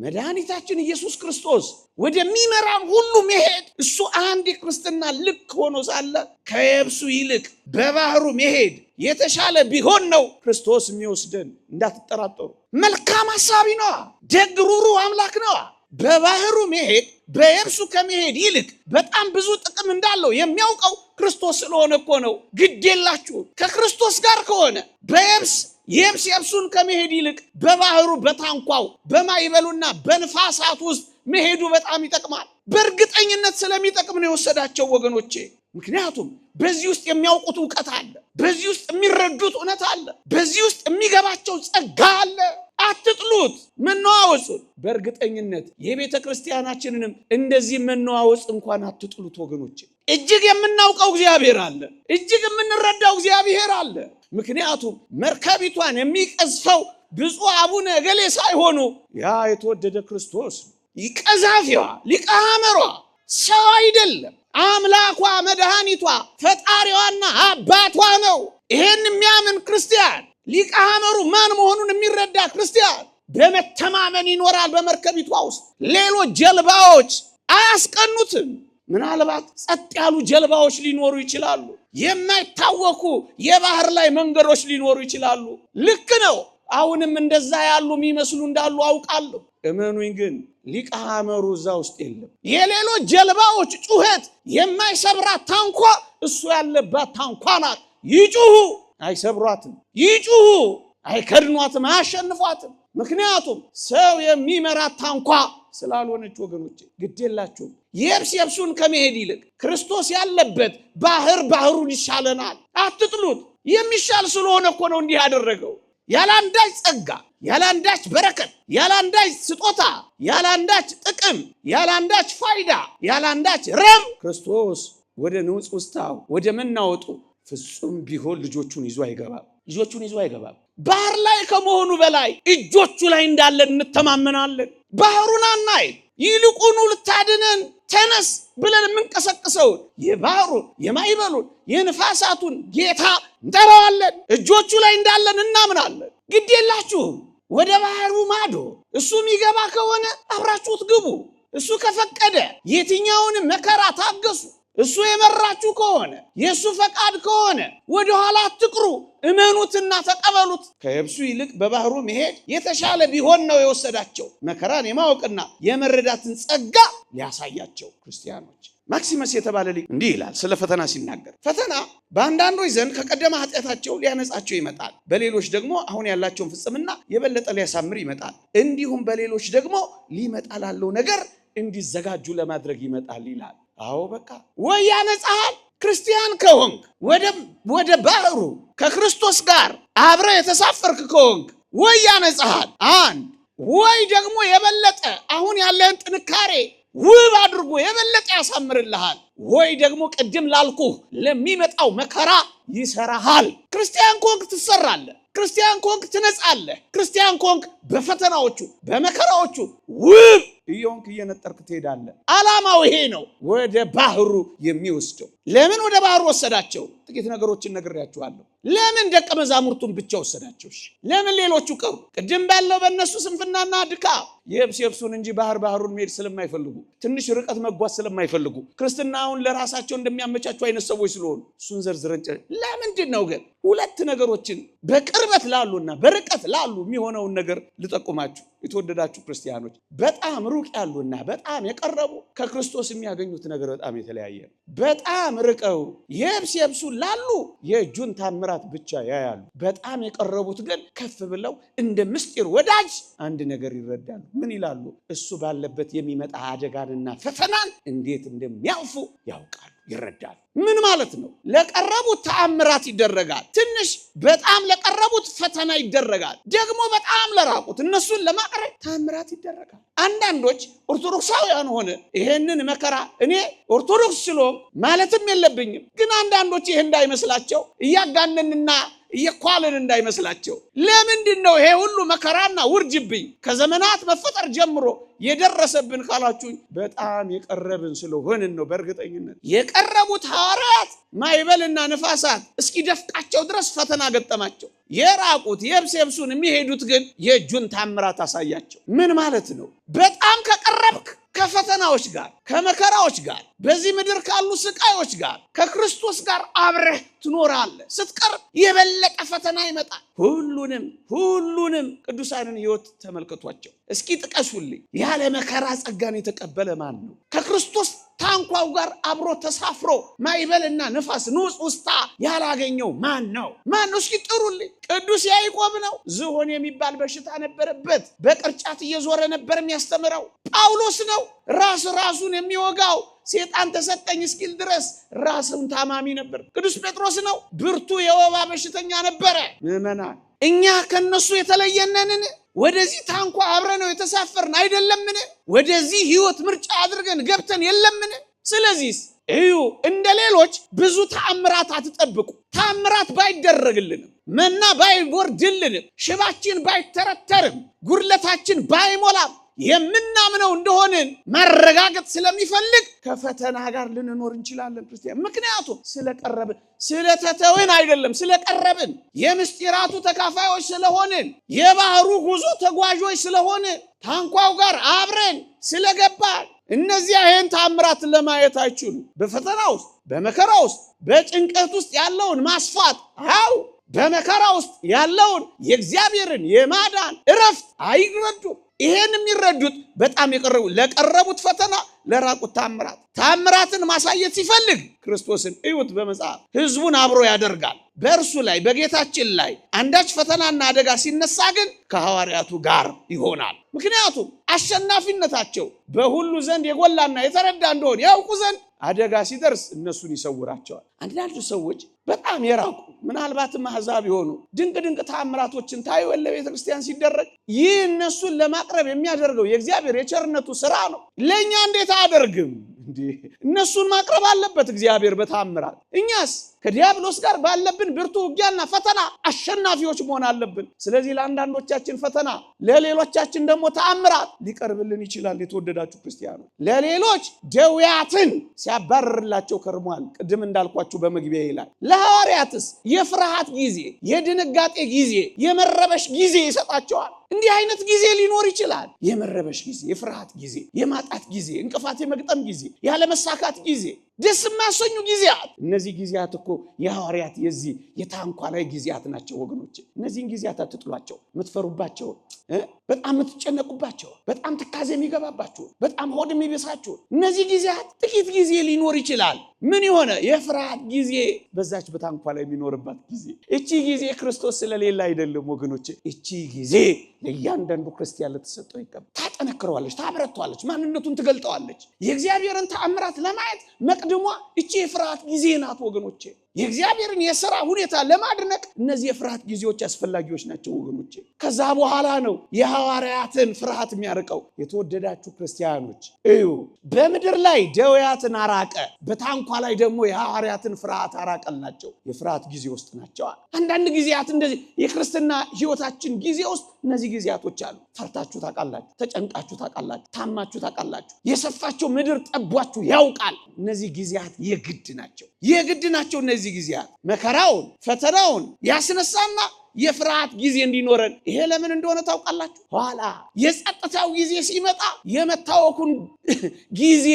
መድኃኒታችን ኢየሱስ ክርስቶስ ወደሚመራን ሁሉ መሄድ እሱ አንድ የክርስትና ልክ ሆኖ ሳለ ከየብሱ ይልቅ በባህሩ መሄድ የተሻለ ቢሆን ነው ክርስቶስ የሚወስደን፣ እንዳትጠራጠሩ። መልካም ሐሳቢ ነዋ፣ ደግ ሩሩህ አምላክ ነዋ። በባህሩ መሄድ በየብሱ ከመሄድ ይልቅ በጣም ብዙ ጥቅም እንዳለው የሚያውቀው ክርስቶስ ስለሆነ እኮ ነው። ግድ የላችሁ ከክርስቶስ ጋር ከሆነ በየብስ የብስ የብሱን ከመሄድ ይልቅ በባህሩ በታንኳው በማዕበሉና በንፋሳት ውስጥ መሄዱ በጣም ይጠቅማል። በእርግጠኝነት ስለሚጠቅም ነው የወሰዳቸው ወገኖቼ። ምክንያቱም በዚህ ውስጥ የሚያውቁት እውቀት አለ፣ በዚህ ውስጥ የሚረዱት እውነት አለ፣ በዚህ ውስጥ የሚገባቸው ጸጋ አለ። አትጥሉት መነዋወጹን። በእርግጠኝነት የቤተ ክርስቲያናችንንም እንደዚህ መነዋወጽ እንኳን አትጥሉት ወገኖቼ። እጅግ የምናውቀው እግዚአብሔር አለ፣ እጅግ የምንረዳው እግዚአብሔር አለ። ምክንያቱም መርከቢቷን የሚቀዝፈው ብፁዕ አቡነ እገሌ ሳይሆኑ ያ የተወደደ ክርስቶስ ነው። ቀዛፊዋ ሊቀ ሐመሯ ሰው አይደለም፣ አምላኳ መድኃኒቷ ፈጣሪዋና አባቷ ነው። ይሄን የሚያምን ክርስቲያን ሊቀ ሐመሩ ማን መሆኑን የሚረዳ ክርስቲያን በመተማመን ይኖራል። በመርከቢቷ ውስጥ ሌሎች ጀልባዎች አያስቀኑትም። ምናልባት ጸጥ ያሉ ጀልባዎች ሊኖሩ ይችላሉ። የማይታወኩ የባህር ላይ መንገዶች ሊኖሩ ይችላሉ። ልክ ነው። አሁንም እንደዛ ያሉ የሚመስሉ እንዳሉ አውቃለሁ። እመኑኝ ግን ሊቀ ሐመሩ እዛ ውስጥ የለም። የሌሎች ጀልባዎች ጩኸት የማይሰብራት ታንኳ እሱ ያለባት ታንኳ ናት። ይጩሁ አይሰብሯትም፣ ይጩሁ አይከድኗትም፣ አያሸንፏትም። ምክንያቱም ሰው የሚመራት ታንኳ ስላልሆነች። ወገኖቼ ግድ የላችሁም። የብስ የብሱን ከመሄድ ይልቅ ክርስቶስ ያለበት ባህር ባህሩን ይሻለናል። አትጥሉት። የሚሻል ስለሆነ እኮ ነው እንዲህ ያደረገው። ያለአንዳች ጸጋ፣ ያለአንዳች በረከት፣ ያለአንዳች ስጦታ፣ ያለአንዳች ጥቅም፣ ያለአንዳች ፋይዳ፣ ያለአንዳች ረብ ክርስቶስ ወደ ንውፅ ውስታው ወደ መናወጡ ፍጹም ቢሆን ልጆቹን ይዞ አይገባም። ልጆቹን ይዞ አይገባም። ባህር ላይ ከመሆኑ በላይ እጆቹ ላይ እንዳለን እንተማመናለን። ባህሩን አናይ፣ ይልቁኑ ልታድነን ተነስ ብለን የምንቀሰቅሰውን የባህሩን፣ የማዕበሉን፣ የንፋሳቱን ጌታ እንጠራዋለን። እጆቹ ላይ እንዳለን እናምናለን። ግድ የላችሁም። ወደ ባህሩ ማዶ እሱ የሚገባ ከሆነ አብራችሁት ግቡ። እሱ ከፈቀደ የትኛውንም መከራ ታገሱ። እሱ የመራችሁ ከሆነ፣ የእሱ ፈቃድ ከሆነ ወደኋላ አትቅሩ። እመኑትና ተቀበሉት። ከየብሱ ይልቅ በባህሩ መሄድ የተሻለ ቢሆን ነው የወሰዳቸው መከራን የማወቅና የመረዳትን ጸጋ ሊያሳያቸው። ክርስቲያኖች፣ ማክሲመስ የተባለ ሊቅ እንዲህ ይላል ስለ ፈተና ሲናገር፣ ፈተና በአንዳንዶች ዘንድ ከቀደመ ኃጢአታቸው ሊያነጻቸው ይመጣል፣ በሌሎች ደግሞ አሁን ያላቸውን ፍጽምና የበለጠ ሊያሳምር ይመጣል፣ እንዲሁም በሌሎች ደግሞ ሊመጣ ላለው ነገር እንዲዘጋጁ ለማድረግ ይመጣል ይላል። አዎ በቃ ወይ ያነጻሃል። ክርስቲያን ከሆንክ፣ ወደ ባህሩ ከክርስቶስ ጋር አብረህ የተሳፈርክ ከሆንክ ወይ ያነጻሃል አንድ፣ ወይ ደግሞ የበለጠ አሁን ያለህን ጥንካሬ ውብ አድርጎ የበለጠ ያሳምርልሃል፣ ወይ ደግሞ ቅድም ላልኩህ ለሚመጣው መከራ ይሰራሃል። ክርስቲያን ከሆንክ ትሰራለህ። ክርስቲያን ከሆንክ ትነጻለህ። ክርስቲያን ከሆንክ በፈተናዎቹ በመከራዎቹ ውብ እየሆንክ እየነጠርክ ትሄዳለህ። ዓላማው ይሄ ነው፣ ወደ ባህሩ የሚወስደው። ለምን ወደ ባህሩ ወሰዳቸው? ጥቂት ነገሮችን ነግሬያችኋለሁ። ለምን ደቀ መዛሙርቱን ብቻ ወሰዳቸው? እሺ፣ ለምን ሌሎቹ ቀሩ? ቅድም ባለው በእነሱ ስንፍናና ድካም የብስ የብሱን እንጂ ባህር ባህሩን መሄድ ስለማይፈልጉ፣ ትንሽ ርቀት መጓዝ ስለማይፈልጉ፣ ክርስትናውን ለራሳቸው እንደሚያመቻቹ አይነት ሰዎች ስለሆኑ እሱን ዘርዝረን ለምንድን ነው ግን ሁለት ነገሮችን በቅርበት ላሉና በርቀት ላሉ የሚሆነውን ነገር ልጠቁማችሁ። የተወደዳችሁ ክርስቲያኖች፣ በጣም ሩቅ ያሉና በጣም የቀረቡ ከክርስቶስ የሚያገኙት ነገር በጣም የተለያየ ነው። በጣም ርቀው የብስ የብሱን ላሉ የእጁን ታምራት ብቻ ያያሉ። በጣም የቀረቡት ግን ከፍ ብለው እንደ ምስጢር ወዳጅ አንድ ነገር ይረዳሉ። ምን ይላሉ? እሱ ባለበት የሚመጣ አደጋንና ፈተናን እንዴት እንደሚያልፉ ያውቃሉ፣ ይረዳሉ። ምን ማለት ነው? ለቀረቡት ተአምራት ይደረጋል። ትንሽ በጣም ለቀረቡት ፈተና ይደረጋል። ደግሞ በጣም ለራቁት እነሱን ለማቅረብ ተአምራት ይደረጋል። አንዳንዶች ኦርቶዶክሳውያን ሆነ ይሄንን መከራ እኔ ኦርቶዶክስ ስለሆንኩ ማለትም የለብኝም፣ ግን አንዳንዶች ይሄ እንዳይመስላቸው፣ እያጋነንና እየኳልን እንዳይመስላቸው። ለምንድን ነው ይሄ ሁሉ መከራና ውርጅብኝ ከዘመናት መፈጠር ጀምሮ የደረሰብን ካላችሁኝ፣ በጣም የቀረብን ስለሆንን ነው። በእርግጠኝነት የቀረቡት ሐዋርያት ማዕበልና ንፋሳት እስኪደፍቃቸው ድረስ ፈተና ገጠማቸው። የራቁት የብስ የብሱን የሚሄዱት ግን የእጁን ታምራት አሳያቸው። ምን ማለት ነው? በጣም ከቀረብክ ከፈተናዎች ጋር፣ ከመከራዎች ጋር፣ በዚህ ምድር ካሉ ስቃዮች ጋር ከክርስቶስ ጋር አብረህ ትኖራለህ። ስትቀርብ የበለጠ ፈተና ይመጣል። ሁሉንም ሁሉንም ቅዱሳንን ሕይወት ተመልከቷቸው። እስኪ ጥቀሱልኝ። ያለ መከራ ጸጋን የተቀበለ ማን ነው? ከክርስቶስ ታንኳው ጋር አብሮ ተሳፍሮ ማዕበልና ንፋስ ንውፅ ውስታ ያላገኘው ማን ነው? ማን ነው? እስኪ ጥሩልኝ። ቅዱስ ያዕቆብ ነው። ዝሆን የሚባል በሽታ ነበረበት። በቅርጫት እየዞረ ነበር የሚያስተምረው። ጳውሎስ ነው። ራስ ራሱን የሚወጋው ሴጣን ተሰጠኝ እስኪል ድረስ ራሱን ታማሚ ነበር። ቅዱስ ጴጥሮስ ነው። ብርቱ የወባ በሽተኛ ነበረ። ምዕመናን፣ እኛ ከነሱ የተለየነንን? ወደዚህ ታንኳ አብረን ነው የተሳፈርን አይደለምን? ወደዚህ ህይወት ምርጫ አድርገን ገብተን የለምን? ስለዚህ እዩ፣ እንደ ሌሎች ብዙ ተአምራት አትጠብቁ። ተአምራት ባይደረግልንም፣ መና ባይወርድልንም፣ ሽባችን ባይተረተርም፣ ጉድለታችን ባይሞላም የምናምነው እንደሆንን ማረጋገጥ ስለሚፈልግ ከፈተና ጋር ልንኖር እንችላለን ክርስቲያን። ምክንያቱም ስለቀረብን፣ ስለተተውን አይደለም፣ ስለቀረብን፣ የምስጢራቱ ተካፋዮች ስለሆንን፣ የባህሩ ጉዞ ተጓዦች ስለሆንን፣ ታንኳው ጋር አብረን ስለገባን እነዚያ ይህን ታምራት ለማየት አይችሉ። በፈተና ውስጥ፣ በመከራ ውስጥ፣ በጭንቀት ውስጥ ያለውን ማስፋት አው በመከራ ውስጥ ያለውን የእግዚአብሔርን የማዳን እረፍት አይረዱም። ይሄን የሚረዱት በጣም የቀረቡ ለቀረቡት ፈተና፣ ለራቁት ታምራት። ታምራትን ማሳየት ሲፈልግ ክርስቶስን እዩት በመጽሐፍ ህዝቡን አብሮ ያደርጋል። በእርሱ ላይ በጌታችን ላይ አንዳች ፈተናና አደጋ ሲነሳ ግን ከሐዋርያቱ ጋር ይሆናል። ምክንያቱም አሸናፊነታቸው በሁሉ ዘንድ የጎላና የተረዳ እንደሆነ ያውቁ ዘንድ አደጋ ሲደርስ እነሱን ይሰውራቸዋል። አንዳንድ ሰዎች በጣም የራቁ ምናልባትም አሕዛብ የሆኑ ድንቅ ድንቅ ተአምራቶችን ታዩ ለቤተ ክርስቲያን ሲደረግ ይህ እነሱን ለማቅረብ የሚያደርገው የእግዚአብሔር የቸርነቱ ስራ ነው። ለእኛ እንዴት አያደርግም? እነሱን ማቅረብ አለበት እግዚአብሔር በተአምራት። እኛስ ከዲያብሎስ ጋር ባለብን ብርቱ ውጊያና ፈተና አሸናፊዎች መሆን አለብን። ስለዚህ ለአንዳንዶቻችን ፈተና፣ ለሌሎቻችን ደግሞ ተአምራት ሊቀርብልን ይችላል። የተወደዳችሁ ክርስቲያኖች፣ ለሌሎች ደውያትን ሲያባርርላቸው ከርሟል። ቅድም እንዳልኳችሁ በመግቢያ ይላል። ለሐዋርያትስ የፍርሃት ጊዜ፣ የድንጋጤ ጊዜ፣ የመረበሽ ጊዜ ይሰጣቸዋል። እንዲህ አይነት ጊዜ ሊኖር ይችላል። የመረበሽ ጊዜ፣ የፍርሃት ጊዜ፣ የማጣት ጊዜ፣ እንቅፋት የመግጠም ጊዜ፣ ያለመሳካት ጊዜ፣ ደስ የማያሰኙ ጊዜያት። እነዚህ ጊዜያት እኮ የሐዋርያት የዚህ የታንኳ ላይ ጊዜያት ናቸው ወገኖች። እነዚህን ጊዜያት አትጥሏቸው። የምትፈሩባቸው፣ በጣም የምትጨነቁባቸው፣ በጣም ትካዜ የሚገባባችሁ፣ በጣም ሆድ የሚበሳችሁ እነዚህ ጊዜያት ጥቂት ጊዜ ሊኖር ይችላል። ምን የሆነ የፍርሃት ጊዜ በዛች በታንኳ ላይ የሚኖርባት ጊዜ። እቺ ጊዜ ክርስቶስ ስለሌለ አይደለም ወገኖች። እቺ ጊዜ ለእያንዳንዱ ክርስቲያን ለተሰጠው ይገባል። ታጠነክረዋለች፣ ታበረተዋለች፣ ማንነቱን ትገልጠዋለች። የእግዚአብሔርን ተአምራት ለማየት መቅድሟ እቺ የፍርሃት ጊዜ ናት ወገኖቼ። የእግዚአብሔርን የሥራ ሁኔታ ለማድነቅ እነዚህ የፍርሃት ጊዜዎች አስፈላጊዎች ናቸው ወገኖቼ። ከዛ በኋላ ነው የሐዋርያትን ፍርሃት የሚያርቀው። የተወደዳችሁ ክርስቲያኖች እዩ፣ በምድር ላይ ደውያትን አራቀ፣ በታንኳ ላይ ደግሞ የሐዋርያትን ፍርሃት አራቀላቸው። የፍርሃት ጊዜ ውስጥ ናቸው። አንዳንድ ጊዜያት እንደዚህ የክርስትና ሕይወታችን ጊዜ ውስጥ እነዚህ ጊዜያቶች አሉ። ፈርታችሁ ታውቃላችሁ፣ ተጨንቃችሁ ታውቃላችሁ፣ ታማችሁ ታውቃላችሁ። የሰፋቸው ምድር ጠቧችሁ ያውቃል። እነዚህ ጊዜያት የግድ ናቸው፣ የግድ ናቸው። እነዚህ ጊዜያት መከራውን ፈተናውን ያስነሳና የፍርሃት ጊዜ እንዲኖረን። ይሄ ለምን እንደሆነ ታውቃላችሁ? ኋላ የጸጥታው ጊዜ ሲመጣ የመታወኩን ጊዜ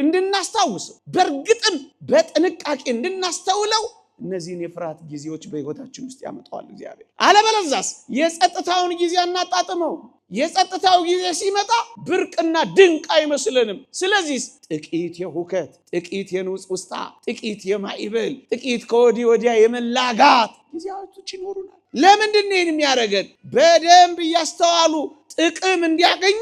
እንድናስታውሰው፣ በእርግጥም በጥንቃቄ እንድናስተውለው እነዚህን የፍርሃት ጊዜዎች በሕይወታችን ውስጥ ያመጣዋል እግዚአብሔር። አለበለዛስ የጸጥታውን ጊዜ አናጣጥመው። የጸጥታው ጊዜ ሲመጣ ብርቅና ድንቅ አይመስልንም። ስለዚህ ጥቂት የሁከት፣ ጥቂት የንውጽውጽታ፣ ጥቂት የማዕበል፣ ጥቂት ከወዲህ ወዲያ የመላጋት ጊዜያቶች ይኖሩናል። ለምንድን ነው ይህን የሚያደርገን? በደንብ እያስተዋሉ ጥቅም እንዲያገኙ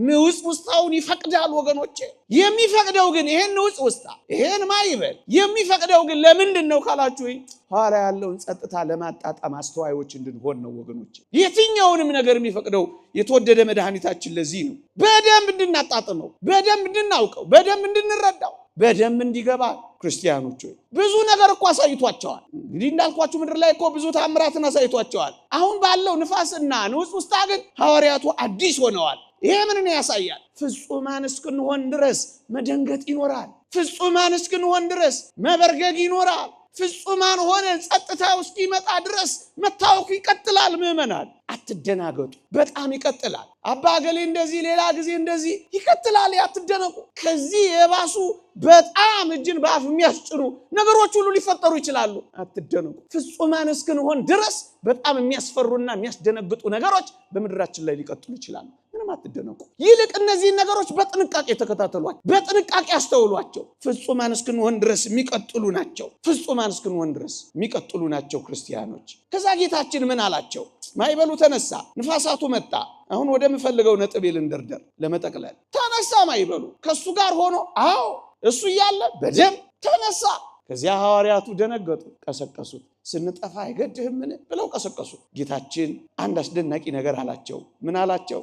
ንውጽውጽታውን ይፈቅዳል ወገኖቼ። የሚፈቅደው ግን ይሄን ንውጽውጽታ ይሄን ማዕበል የሚፈቅደው ግን ለምንድን ነው ካላችሁ፣ ኋላ ያለውን ጸጥታ ለማጣጣም አስተዋዮች እንድንሆን ነው ወገኖቼ። የትኛውንም ነገር የሚፈቅደው የተወደደ መድኃኒታችን ለዚህ ነው። በደንብ እንድናጣጥመው፣ በደንብ እንድናውቀው፣ በደንብ እንድንረዳው፣ በደንብ እንዲገባ። ክርስቲያኖች ሆይ ብዙ ነገር እኮ አሳይቷቸዋል። እንግዲህ እንዳልኳችሁ ምድር ላይ እኮ ብዙ ታምራትን አሳይቷቸዋል። አሁን ባለው ንፋስና ንውጽውጽታ ግን ሐዋርያቱ አዲስ ሆነዋል። ይሄ ምንን ያሳያል? ፍጹማን እስክንሆን ድረስ መደንገጥ ይኖራል። ፍጹማን እስክንሆን ድረስ መበርገግ ይኖራል። ፍጹማን ሆነን ጸጥታው እስኪመጣ ድረስ መታወኩ ይቀጥላል። ምዕመናን አትደናገጡ፣ በጣም ይቀጥላል። አባ ገሌ እንደዚህ፣ ሌላ ጊዜ እንደዚህ ይቀጥላል። አትደነቁ። ከዚህ የባሱ በጣም እጅን በአፍ የሚያስጭኑ ነገሮች ሁሉ ሊፈጠሩ ይችላሉ። አትደነቁ። ፍጹማን እስክንሆን ድረስ በጣም የሚያስፈሩና የሚያስደነግጡ ነገሮች በምድራችን ላይ ሊቀጥሉ ይችላሉ። ምንም አትደነቁ። ይልቅ እነዚህን ነገሮች በጥንቃቄ ተከታተሏቸው፣ በጥንቃቄ አስተውሏቸው። ፍጹማን እስክንሆን ድረስ የሚቀጥሉ ናቸው። ፍጹማን እስክንሆን ድረስ የሚቀጥሉ ናቸው ክርስቲያኖች። ከዛ ጌታችን ምን አላቸው? ማዕበሉ ተነሳ፣ ንፋሳቱ መጣ። አሁን ወደምፈልገው ነጥብ ልንደርደር ለመጠቅለል። ተነሳ ማዕበሉ ከእሱ ጋር ሆኖ፣ አዎ እሱ እያለ በደንብ ተነሳ። ከዚያ ሐዋርያቱ ደነገጡ፣ ቀሰቀሱት። ስንጠፋ አይገድህምን ብለው ቀሰቀሱት። ጌታችን አንድ አስደናቂ ነገር አላቸው። ምን አላቸው?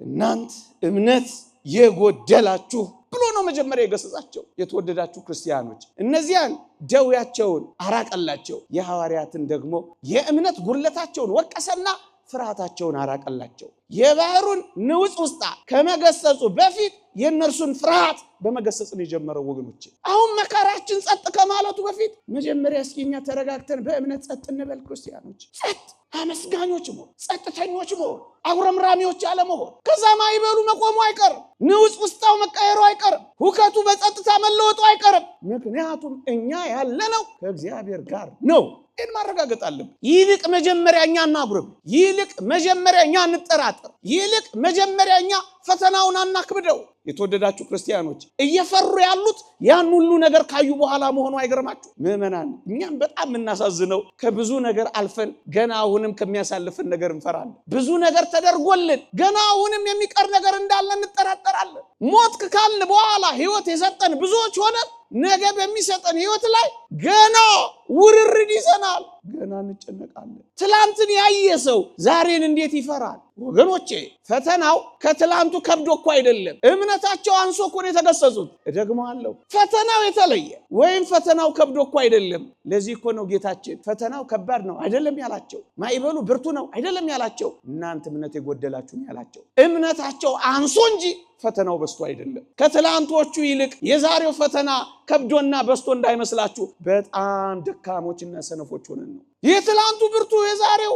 እናንት እምነት የጎደላችሁ ብሎ ነው መጀመሪያ የገሰጻቸው። የተወደዳችሁ ክርስቲያኖች እነዚያን ደዌያቸውን አራቀላቸው፣ የሐዋርያትን ደግሞ የእምነት ጉድለታቸውን ወቀሰና ፍርሃታቸውን አራቀላቸው። የባህሩን ንውጽውጽታ ከመገሰጹ በፊት የእነርሱን ፍርሃት በመገሰጽ ነው የጀመረው ወገኖች። አሁን መከራችን ጸጥ ከማለቱ በፊት መጀመሪያ እስኪ እኛ ተረጋግተን በእምነት ጸጥ እንበል ክርስቲያኖች። ጸጥ አመስጋኞች መሆን፣ ጸጥተኞች መሆን፣ አጉረምራሚዎች አለመሆን። ከዛ ማዕበሉ መቆሙ አይቀርም፣ ንውጽውጽታው መቀየሩ አይቀርም፣ ሁከቱ በጸጥታ መለወጡ አይቀርም። ምክንያቱም እኛ ያለነው ከእግዚአብሔር ጋር ነው። ይህን ማረጋገጥ አለብን። ይልቅ መጀመሪያ እኛ እናጉርም። ይልቅ መጀመሪያ እኛ እንጠራጠር። ይልቅ መጀመሪያ እኛ ፈተናውን አናክብደው። የተወደዳችሁ ክርስቲያኖች እየፈሩ ያሉት ያን ሁሉ ነገር ካዩ በኋላ መሆኑ አይገርማችሁ? ምዕመናን፣ እኛም በጣም የምናሳዝነው ከብዙ ነገር አልፈን ገና አሁንም ከሚያሳልፍን ነገር እንፈራለን። ብዙ ነገር ተደርጎልን ገና አሁንም የሚቀር ነገር እንዳለ እንጠራጠራለን። ሞት ካልን በኋላ ሕይወት የሰጠን ብዙዎች ሆነን ነገ በሚሰጠን ሕይወት ላይ ገና ውርርድ ይዘናል። ገና እንጨነቃለን። ትላንትን ያየ ሰው ዛሬን እንዴት ይፈራል? ወገኖቼ ፈተናው ከትላንቱ ከብዶ እኮ አይደለም። እምነታቸው አንሶ እኮ ነው የተገሰጹት። እደግመዋለሁ፣ ፈተናው የተለየ ወይም ፈተናው ከብዶ እኮ አይደለም። ለዚህ እኮ ነው ጌታችን ፈተናው ከባድ ነው አይደለም ያላቸው፣ ማዕበሉ ብርቱ ነው አይደለም ያላቸው፣ እናንተ እምነት የጎደላችሁ ነው ያላቸው። እምነታቸው አንሶ እንጂ ፈተናው በዝቶ አይደለም። ከትላንቶቹ ይልቅ የዛሬው ፈተና ከብዶና በዝቶ እንዳይመስላችሁ በጣም ደካሞችና ሰነፎች ሆነን ነው። የትላንቱ ብርቱ የዛሬው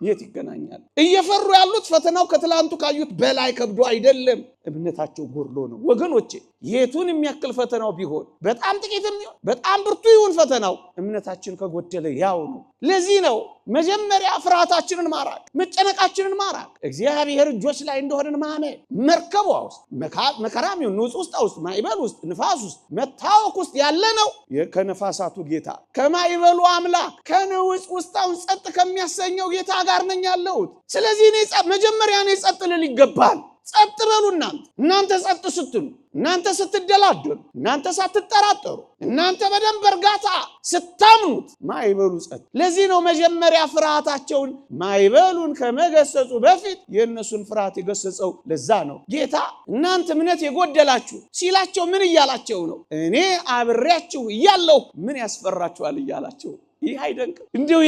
የት ይገናኛል? እየፈሩ ያሉት ፈተናው ከትላንቱ ካዩት በላይ ከብዶ አይደለም፣ እምነታቸው ጎድሎ ነው። ወገኖቼ የቱን የሚያክል ፈተናው ቢሆን በጣም ጥቂትም ይሁን በጣም ብርቱ ይሁን ፈተናው እምነታችን ከጎደለ ያው ነው። ለዚህ ነው መጀመሪያ ፍርሃታችንን ማራቅ፣ መጨነቃችንን ማራቅ፣ እግዚአብሔር እጆች ላይ እንደሆነን ማመን። መርከቧ ውስጥ መከራም ይሁን ንውፅ ውስጥ ውስጥ ማዕበል ውስጥ ንፋስ ውስጥ መታወክ ውስጥ ያለ ነው ከነፋሳቱ ጌታ ከማዕበሉ አምላክ ከንውፅ ውስጣውን ጸጥ ከሚያሰኘው ጌታ ጋር ነኝ ያለሁት። ስለዚህ እኔ መጀመሪያ እኔ ጸጥ ልል ይገባል። ጸጥ በሉ እናንተ። እናንተ ጸጥ ስትሉ፣ እናንተ ስትደላደሉ፣ እናንተ ሳትጠራጠሩ፣ እናንተ በደንብ እርጋታ ስታምኑት ማዕበሉ ጸጥ። ለዚህ ነው መጀመሪያ ፍርሃታቸውን ማዕበሉን ከመገሰጹ በፊት የእነሱን ፍርሃት የገሰጸው። ለዛ ነው ጌታ እናንተ እምነት የጎደላችሁ ሲላቸው ምን እያላቸው ነው? እኔ አብሬያችሁ እያለሁ ምን ያስፈራችኋል እያላቸው። ይህ አይደንቅም? እንዲሁ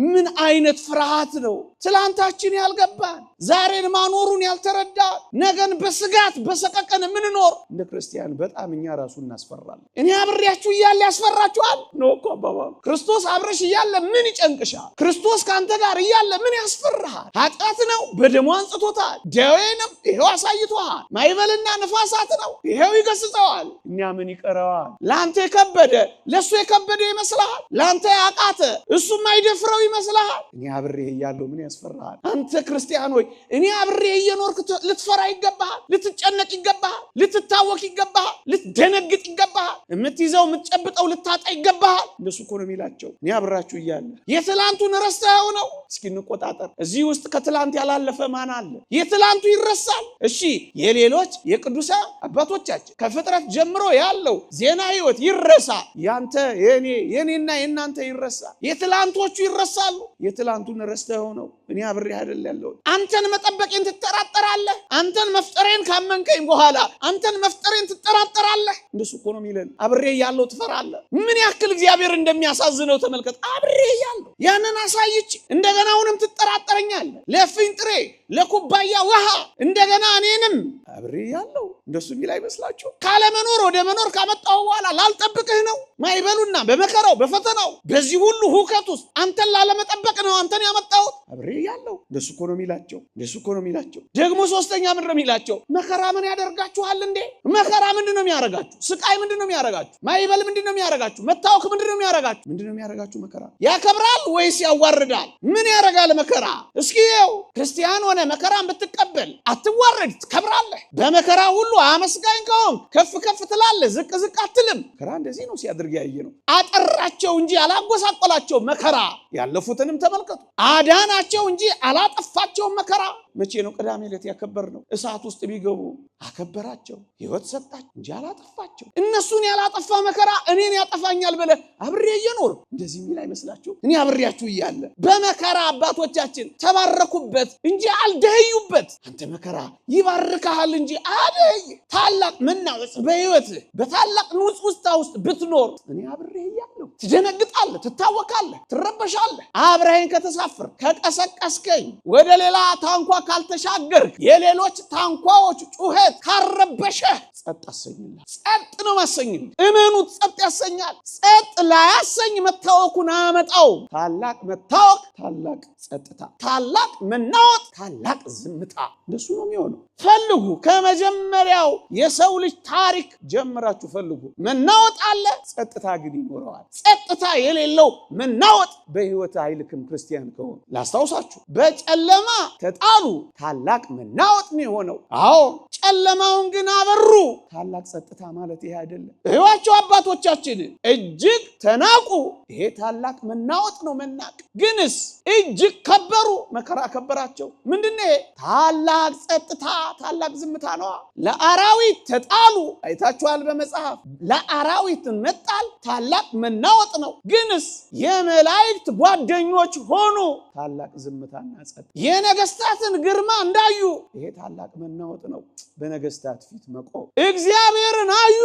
ምን አይነት ፍርሃት ነው? ትላንታችን ያልገባን፣ ዛሬን ማኖሩን ያልተረዳ፣ ነገን በስጋት በሰቀቀን የምንኖር እንደ ክርስቲያን በጣም እኛ ራሱ እናስፈራለን። እኔ አብሬያችሁ እያለ ያስፈራችኋል ነው እኮ አባባሉ። ክርስቶስ አብረሽ እያለ ምን ይጨንቅሻል? ክርስቶስ ከአንተ ጋር እያለ ምን ያስፈራሃል? ኃጢአት ነው በደሙ አንጽቶታል። ደዌ ነው ይሄው አሳይቶሃል። ማዕበልና ንፋሳት ነው ይሄው ይገስጸዋል። እኛ ምን ይቀረዋል? ለአንተ የከበደ ለእሱ የከበደ ይመስልሃል? ለአንተ ያቃተ እሱም አይደፍረው ይመስልሃል? እኔ አብሬህ እያለሁ ምን ያስፈራሃል? አንተ ክርስቲያን ሆይ እኔ አብሬህ እየኖርክ ልትፈራ ይገባሃል፣ ልትጨነቅ ይገባሃል፣ ልትታወክ ይገባሃል፣ ልትደነግጥ ይገባሃል፣ የምትይዘው የምትጨብጠው ልታጣ ይገባሃል። እንደሱ እኮ ነው የሚላቸው። እኔ አብራችሁ እያለ የትላንቱን ረስተኸው ነው። እስኪ እንቆጣጠር። እዚህ ውስጥ ከትላንት ያላለፈ ማን አለ? የትላንቱ ይረሳል። እሺ የሌሎች የቅዱሳን አባቶቻችን ከፍጥረት ጀምሮ ያለው ዜና ሕይወት ይረሳ። ያንተ የኔ የኔና የእናንተ ይረሳ። የትላንቶቹ ይረሳሉ። የትላንቱን ረስተኸው ነው። እኔ አብሬህ አይደል ያለሁት። አንተን መጠበቄን ትጠራጠራለህ። አንተን መፍጠሬን ካመንከኝ በኋላ አንተን መፍጠሬን ትጠራጠራለህ። እንደሱ እኮ ነው የሚለን። አብሬ እያለሁ ትፈራለህ። ምን ያክል እግዚአብሔር እንደሚያሳዝነው ተመልከት። አብሬ እያለሁ ያንን አሳይቼ እንደገና አሁንም ትጠራጠረኛለህ። ለእፍኝ ጥሬ ለኩባያ ውሃ እንደገና እኔንም አብሬ እያለሁ እንደሱ የሚል አይመስላችሁ? ካለመኖር ወደ መኖር ካመጣሁ በኋላ ላልጠብቅህ ነው። ማዕበሉና በመከራው በፈተናው በዚህ ሁሉ ሁከት ውስጥ አንተን ላለመጠበቅ ነው አንተን ያመጣሁት። አብሬ እያለሁ እንደሱ እኮ ነው የሚላቸው። እንደሱ እኮ ነው የሚላቸው። ደግሞ ሶስተኛ ምንድን ነው የሚላቸው? መከራ ምን ያደርጋችኋል እንዴ? መከራ ምንድን ነው የሚያደርጋችሁ? ስቃይ ምንድን ነው የሚያደርጋችሁ? ማዕበል ምንድን ነው የሚያደርጋችሁ? መታወክ ምንድን ነው የሚያደርጋችሁ? ምንድን ነው የሚያደርጋችሁ? መከራ ያከብራል ወይስ ያዋርዳል? ምን ያደርጋል መከራ? እስኪ ይኸው ክርስቲያን ሆነ መከራን ብትቀበል አትዋረድ፣ ትከብራለህ። በመከራ ሁሉ አመስጋኝ ከሆንክ ከፍ ከፍ ትላለህ፣ ዝቅ ዝቅ አትልም። መከራ እንደዚህ ነው ሲያደርግ ያየ ነው። አጠራቸው እንጂ አላጎሳቆላቸው መከራ። ያለፉትንም ተመልከቱ። አዳናቸው እንጂ አላጠፋቸውም መከራ። መቼ ነው ቅዳሜ ዕለት ያከበር ነው? እሳት ውስጥ ቢገቡ አከበራቸው፣ ሕይወት ሰጣቸው እንጂ አላጠፋቸው። እነሱን ያላጠፋ መከራ እኔን ያጠፋኛል ብለህ አብሬ እየኖር እንደዚህ የሚል አይመስላችሁ? እኔ አብሬያችሁ እያለ በመከራ አባቶቻችን ተባረኩበት እንጂ አልደኸዩበት። አንተ መከራ ይባርካሃል እንጂ አደይ ታላቅ መናወጽ በሕይወትህ በታላቅ ንውፅ ውስጣ ውስጥ ብትኖር እኔ አብሬህ እያለሁ ትደነግጣለህ፣ ትታወካለህ፣ ትረበሻለህ። አብረኸኝ ከተሳፍር ከቀሰቀስከኝ ወደ ሌላ ታንኳ ካልተሻገርክ የሌሎች ታንኳዎች ጩኸት ካረበሸህ ጸጥ አሰኝልህ። ጸጥ ነው ማሰኝልህ። እመኑት፣ ጸጥ ያሰኛል። ጸጥ ላያሰኝ መታወኩን አመጣው። ታላቅ መታወክ፣ ታላቅ ጸጥታ፣ ታላቅ መናወጥ፣ ታላቅ ዝምታ። እንደሱ ነው የሚሆነው። ፈልጉ። ከመጀመሪያው የሰው ልጅ ታሪክ ጀምራችሁ ፈልጉ። መናወጥ አለ፣ ጸጥታ ግን ይኖረዋል። ጸጥታ የሌለው መናወጥ በሕይወት አይልክም። ክርስቲያን ከሆነ ላስታውሳችሁ፣ በጨለማ ተጣሉ። ታላቅ መናወጥ ነው የሆነው። አዎ ጨለማውን ግን አበሩ። ታላቅ ጸጥታ ማለት ይሄ አይደለም። እዩዋቸው አባቶቻችን እጅግ ተናቁ። ይሄ ታላቅ መናወጥ ነው መናቅ። ግንስ እጅግ ከበሩ። መከራ ከበራቸው። ምንድን ነው ይሄ? ታላቅ ጸጥታ፣ ታላቅ ዝምታ ነዋ። ለአራዊት ተጣሉ። አይታችኋል በመጽሐፍ። ለአራዊት መጣል ታላቅ መናወጥ ነው። ግንስ የመላእክት ጓደኞች ሆኑ። ታላቅ ዝምታና ጸጥታ። የነገስታትን ግርማ እንዳዩ፣ ይሄ ታላቅ መናወጥ ነው። በነገስታት ፊት መቆም። እግዚአብሔርን አዩ።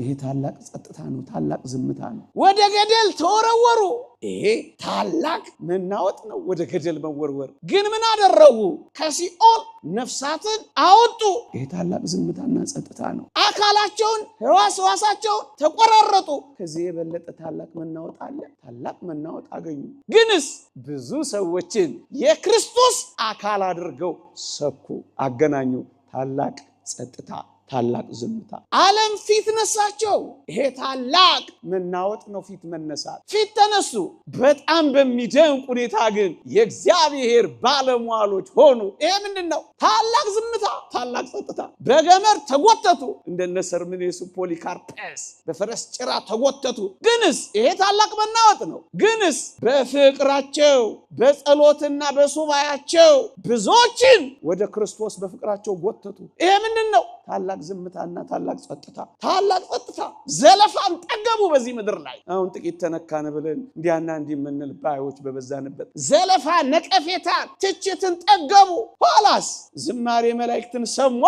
ይሄ ታላቅ ጸጥታ ነው፣ ታላቅ ዝምታ ነው። ወደ ገደል ተወረወሩ። ይሄ ታላቅ መናወጥ ነው፣ ወደ ገደል መወርወር። ግን ምን አደረጉ? ከሲኦል ነፍሳትን አወጡ። ይሄ ታላቅ ዝምታና ጸጥታ ነው። አካላቸውን ሕዋሳቸውን ተቆራረጡ። ከዚህ የበለጠ ታላቅ መናወጥ አለ? ታላቅ መናወጥ አገኙ። ግንስ ብዙ ሰዎችን የክርስቶስ አካል አድርገው ሰኩ፣ አገናኙ። ታላቅ ጸጥታ፣ ታላቅ ዝምታ። ዓለም ፊት ነሳቸው። ይሄ ታላቅ መናወጥ ነው፣ ፊት መነሳት። ፊት ተነሱ። በጣም በሚደንቅ ሁኔታ ግን የእግዚአብሔር ባለሟሎች ሆኑ። ይሄ ምንድን ነው? ታላቅ ዝምታ፣ ታላቅ ጸጥታ። በገመድ ተጎተቱ፣ እንደነ ሰርምኔሱ ፖሊካርፐስ በፈረስ ጭራ ተጎተቱ። ግንስ ይሄ ታላቅ መናወጥ ነው። ግንስ በፍቅራቸው በጸሎትና በሱባያቸው ብዙዎችን ወደ ክርስቶስ በፍቅራቸው ጎተቱ። ይሄ ምንድን ነው? ታላቅ ዝምታና ታላቅ ጸጥታ። ታላቅ ጸጥታ። ዘለፋን ጠገቡ በዚህ ምድር ላይ። አሁን ጥቂት ተነካን ብለን እንዲያና እንዲህ የምንል ባዮች በበዛንበት ዘለፋ፣ ነቀፌታን፣ ትችትን ጠገቡ። ኋላስ ዝማሬ መላእክትን ሰሟ።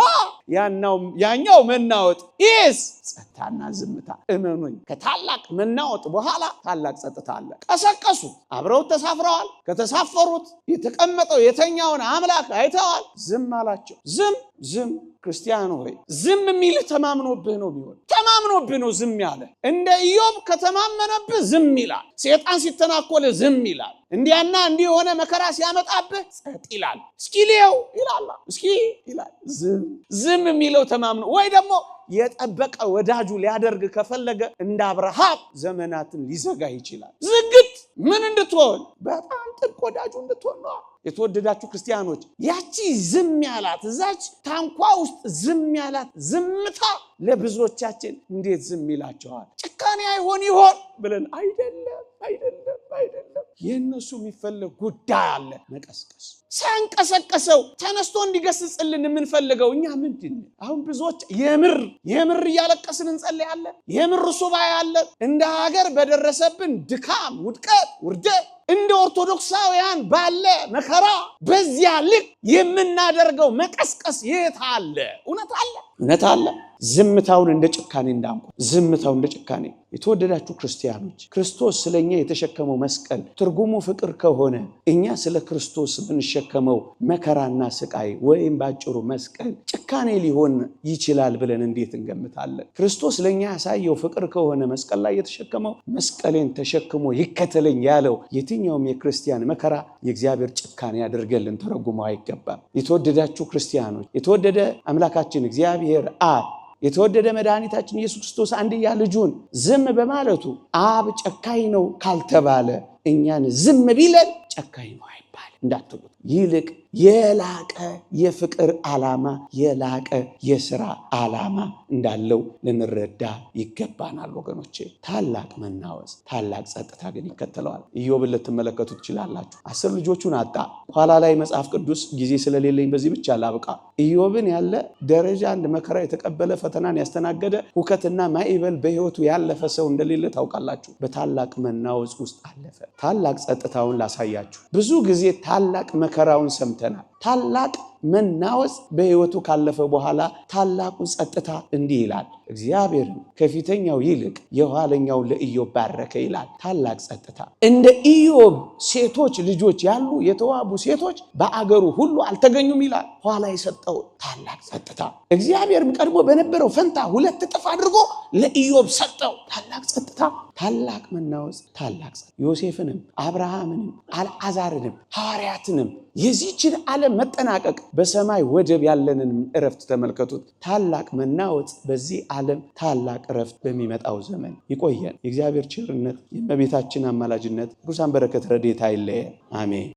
ያኛው መናወጥ፣ ይህስ ጸጥታና ዝምታ። እመኑኝ ከታላቅ መናወጥ በኋላ ታላቅ ጸጥታ አለ። ቀሰቀሱ። አብረውት ተሳፍረዋል። ከተሳፈሩት የተቀመጠው የተኛውን አምላክ አይተዋል። ዝም አላቸው። ዝም ዝም። ክርስቲያን ሆይ ዝም የሚልህ ተማምኖብህ ነው ቢሆን ተማምኖብህ ነው ዝም ያለ። እንደ ኢዮብ ከተማመነብህ ዝም ይላል። ሰይጣን ሲተናኮልህ ዝም ይላል። እንዲያና እንዲህ የሆነ መከራ ሲያመጣብህ ጸጥ ይላል። እስኪ ልየው ይላል። እስኪ ይላል። ዝም ዝም የሚለው ተማምኖ ወይ ደግሞ የጠበቀ ወዳጁ ሊያደርግ ከፈለገ እንደ አብርሃም ዘመናትን ሊዘጋ ይችላል። ዝግት ምን እንድትሆን በጣም ጥብቅ ወዳጁ እንድትሆን ነው። የተወደዳችሁ ክርስቲያኖች ያቺ ዝም ያላት እዛች ታንኳ ውስጥ ዝም ያላት ዝምታ ለብዙዎቻችን እንዴት ዝም ይላቸዋል? ጭካኔ አይሆን ይሆን ብለን አይደለም፣ አይደለም፣ አይደለም። የእነሱ የሚፈለግ ጉዳይ አለ። መቀስቀስ ሳንቀሰቀሰው ተነስቶ እንዲገስጽልን የምንፈልገው እኛ ምንድን አሁን ብዙዎች የምር የምር እያለቀስን እንጸልያለን። የምር ሱባኤ አለን። እንደ ሀገር በደረሰብን ድካም፣ ውድቀት፣ ውርደት እንደ ኦርቶዶክሳውያን ባለ መከራ በዚያ ልክ የምናደርገው መቀስቀስ የት አለ? እውነት አለ፣ እውነት አለ። ዝምታውን እንደ ጭካኔ እንዳንቆ ዝምታውን እንደ ጭካኔ። የተወደዳችሁ ክርስቲያኖች ክርስቶስ ስለኛ የተሸከመው መስቀል ትርጉሙ ፍቅር ከሆነ እኛ ስለ ክርስቶስ የምንሸከመው መከራና ስቃይ ወይም ባጭሩ መስቀል ጭካኔ ሊሆን ይችላል ብለን እንዴት እንገምታለን? ክርስቶስ ለኛ ያሳየው ፍቅር ከሆነ መስቀል ላይ የተሸከመው መስቀሌን ተሸክሞ ይከተለኝ ያለው የትኛውም የክርስቲያን መከራ የእግዚአብሔር ጭካኔ ያደርገልን ተረጉመው አይገባም። የተወደዳችሁ ክርስቲያኖች የተወደደ አምላካችን እግዚአብሔር አብ የተወደደ መድኃኒታችን ኢየሱስ ክርስቶስ አንድያ ልጁን ዝም በማለቱ አብ ጨካኝ ነው ካልተባለ እኛን ዝም ቢለን ጨካኝ ነው አይባል እንዳትሉት። ይልቅ የላቀ የፍቅር ዓላማ የላቀ የስራ ዓላማ እንዳለው ልንረዳ ይገባናል ወገኖቼ። ታላቅ መናወዝ፣ ታላቅ ጸጥታ ግን ይከተለዋል። ኢዮብን ልትመለከቱ ትችላላችሁ። 10 ልጆቹን አጣ። ኋላ ላይ መጽሐፍ ቅዱስ ጊዜ ስለሌለኝ በዚህ ብቻ ላብቃ። ኢዮብን ያለ ደረጃ አንድ መከራ የተቀበለ ፈተናን ያስተናገደ ሁከትና ማዕበል በሕይወቱ ያለፈ ሰው እንደሌለ ታውቃላችሁ። በታላቅ መናወዝ ውስጥ አለፈ። ታላቅ ጸጥታውን ላሳያችሁ። ብዙ ጊዜ ታላቅ መከራውን ሰምተናል። ታላቅ መናወዝ በሕይወቱ ካለፈ በኋላ ታላቁ ጸጥታ እንዲህ ይላል፣ እግዚአብሔርም ከፊተኛው ይልቅ የኋለኛው ለኢዮብ ባረከ ይላል። ታላቅ ጸጥታ። እንደ ኢዮብ ሴቶች ልጆች ያሉ የተዋቡ ሴቶች በአገሩ ሁሉ አልተገኙም ይላል። ኋላ የሰጠው ታላቅ ጸጥታ። እግዚአብሔርም ቀድሞ በነበረው ፈንታ 2 እጥፍ አድርጎ ለኢዮብ ሰጠው። ታላቅ ጸጥታ፣ ታላቅ መናወዝ፣ ታላቅ ጸጥታ። ዮሴፍንም አብርሃምንም አልዓዛርንም ሐዋርያትንም የዚህችን ዓለም መጠናቀቅ በሰማይ ወደብ ያለንን እረፍት ተመልከቱት። ታላቅ መናወጥ በዚህ ዓለም፣ ታላቅ እረፍት በሚመጣው ዘመን። ይቆየን። የእግዚአብሔር ቸርነት፣ የእመቤታችን አማላጅነት፣ ቅዱሳን በረከት ረድኤት አይለየን። አሜን።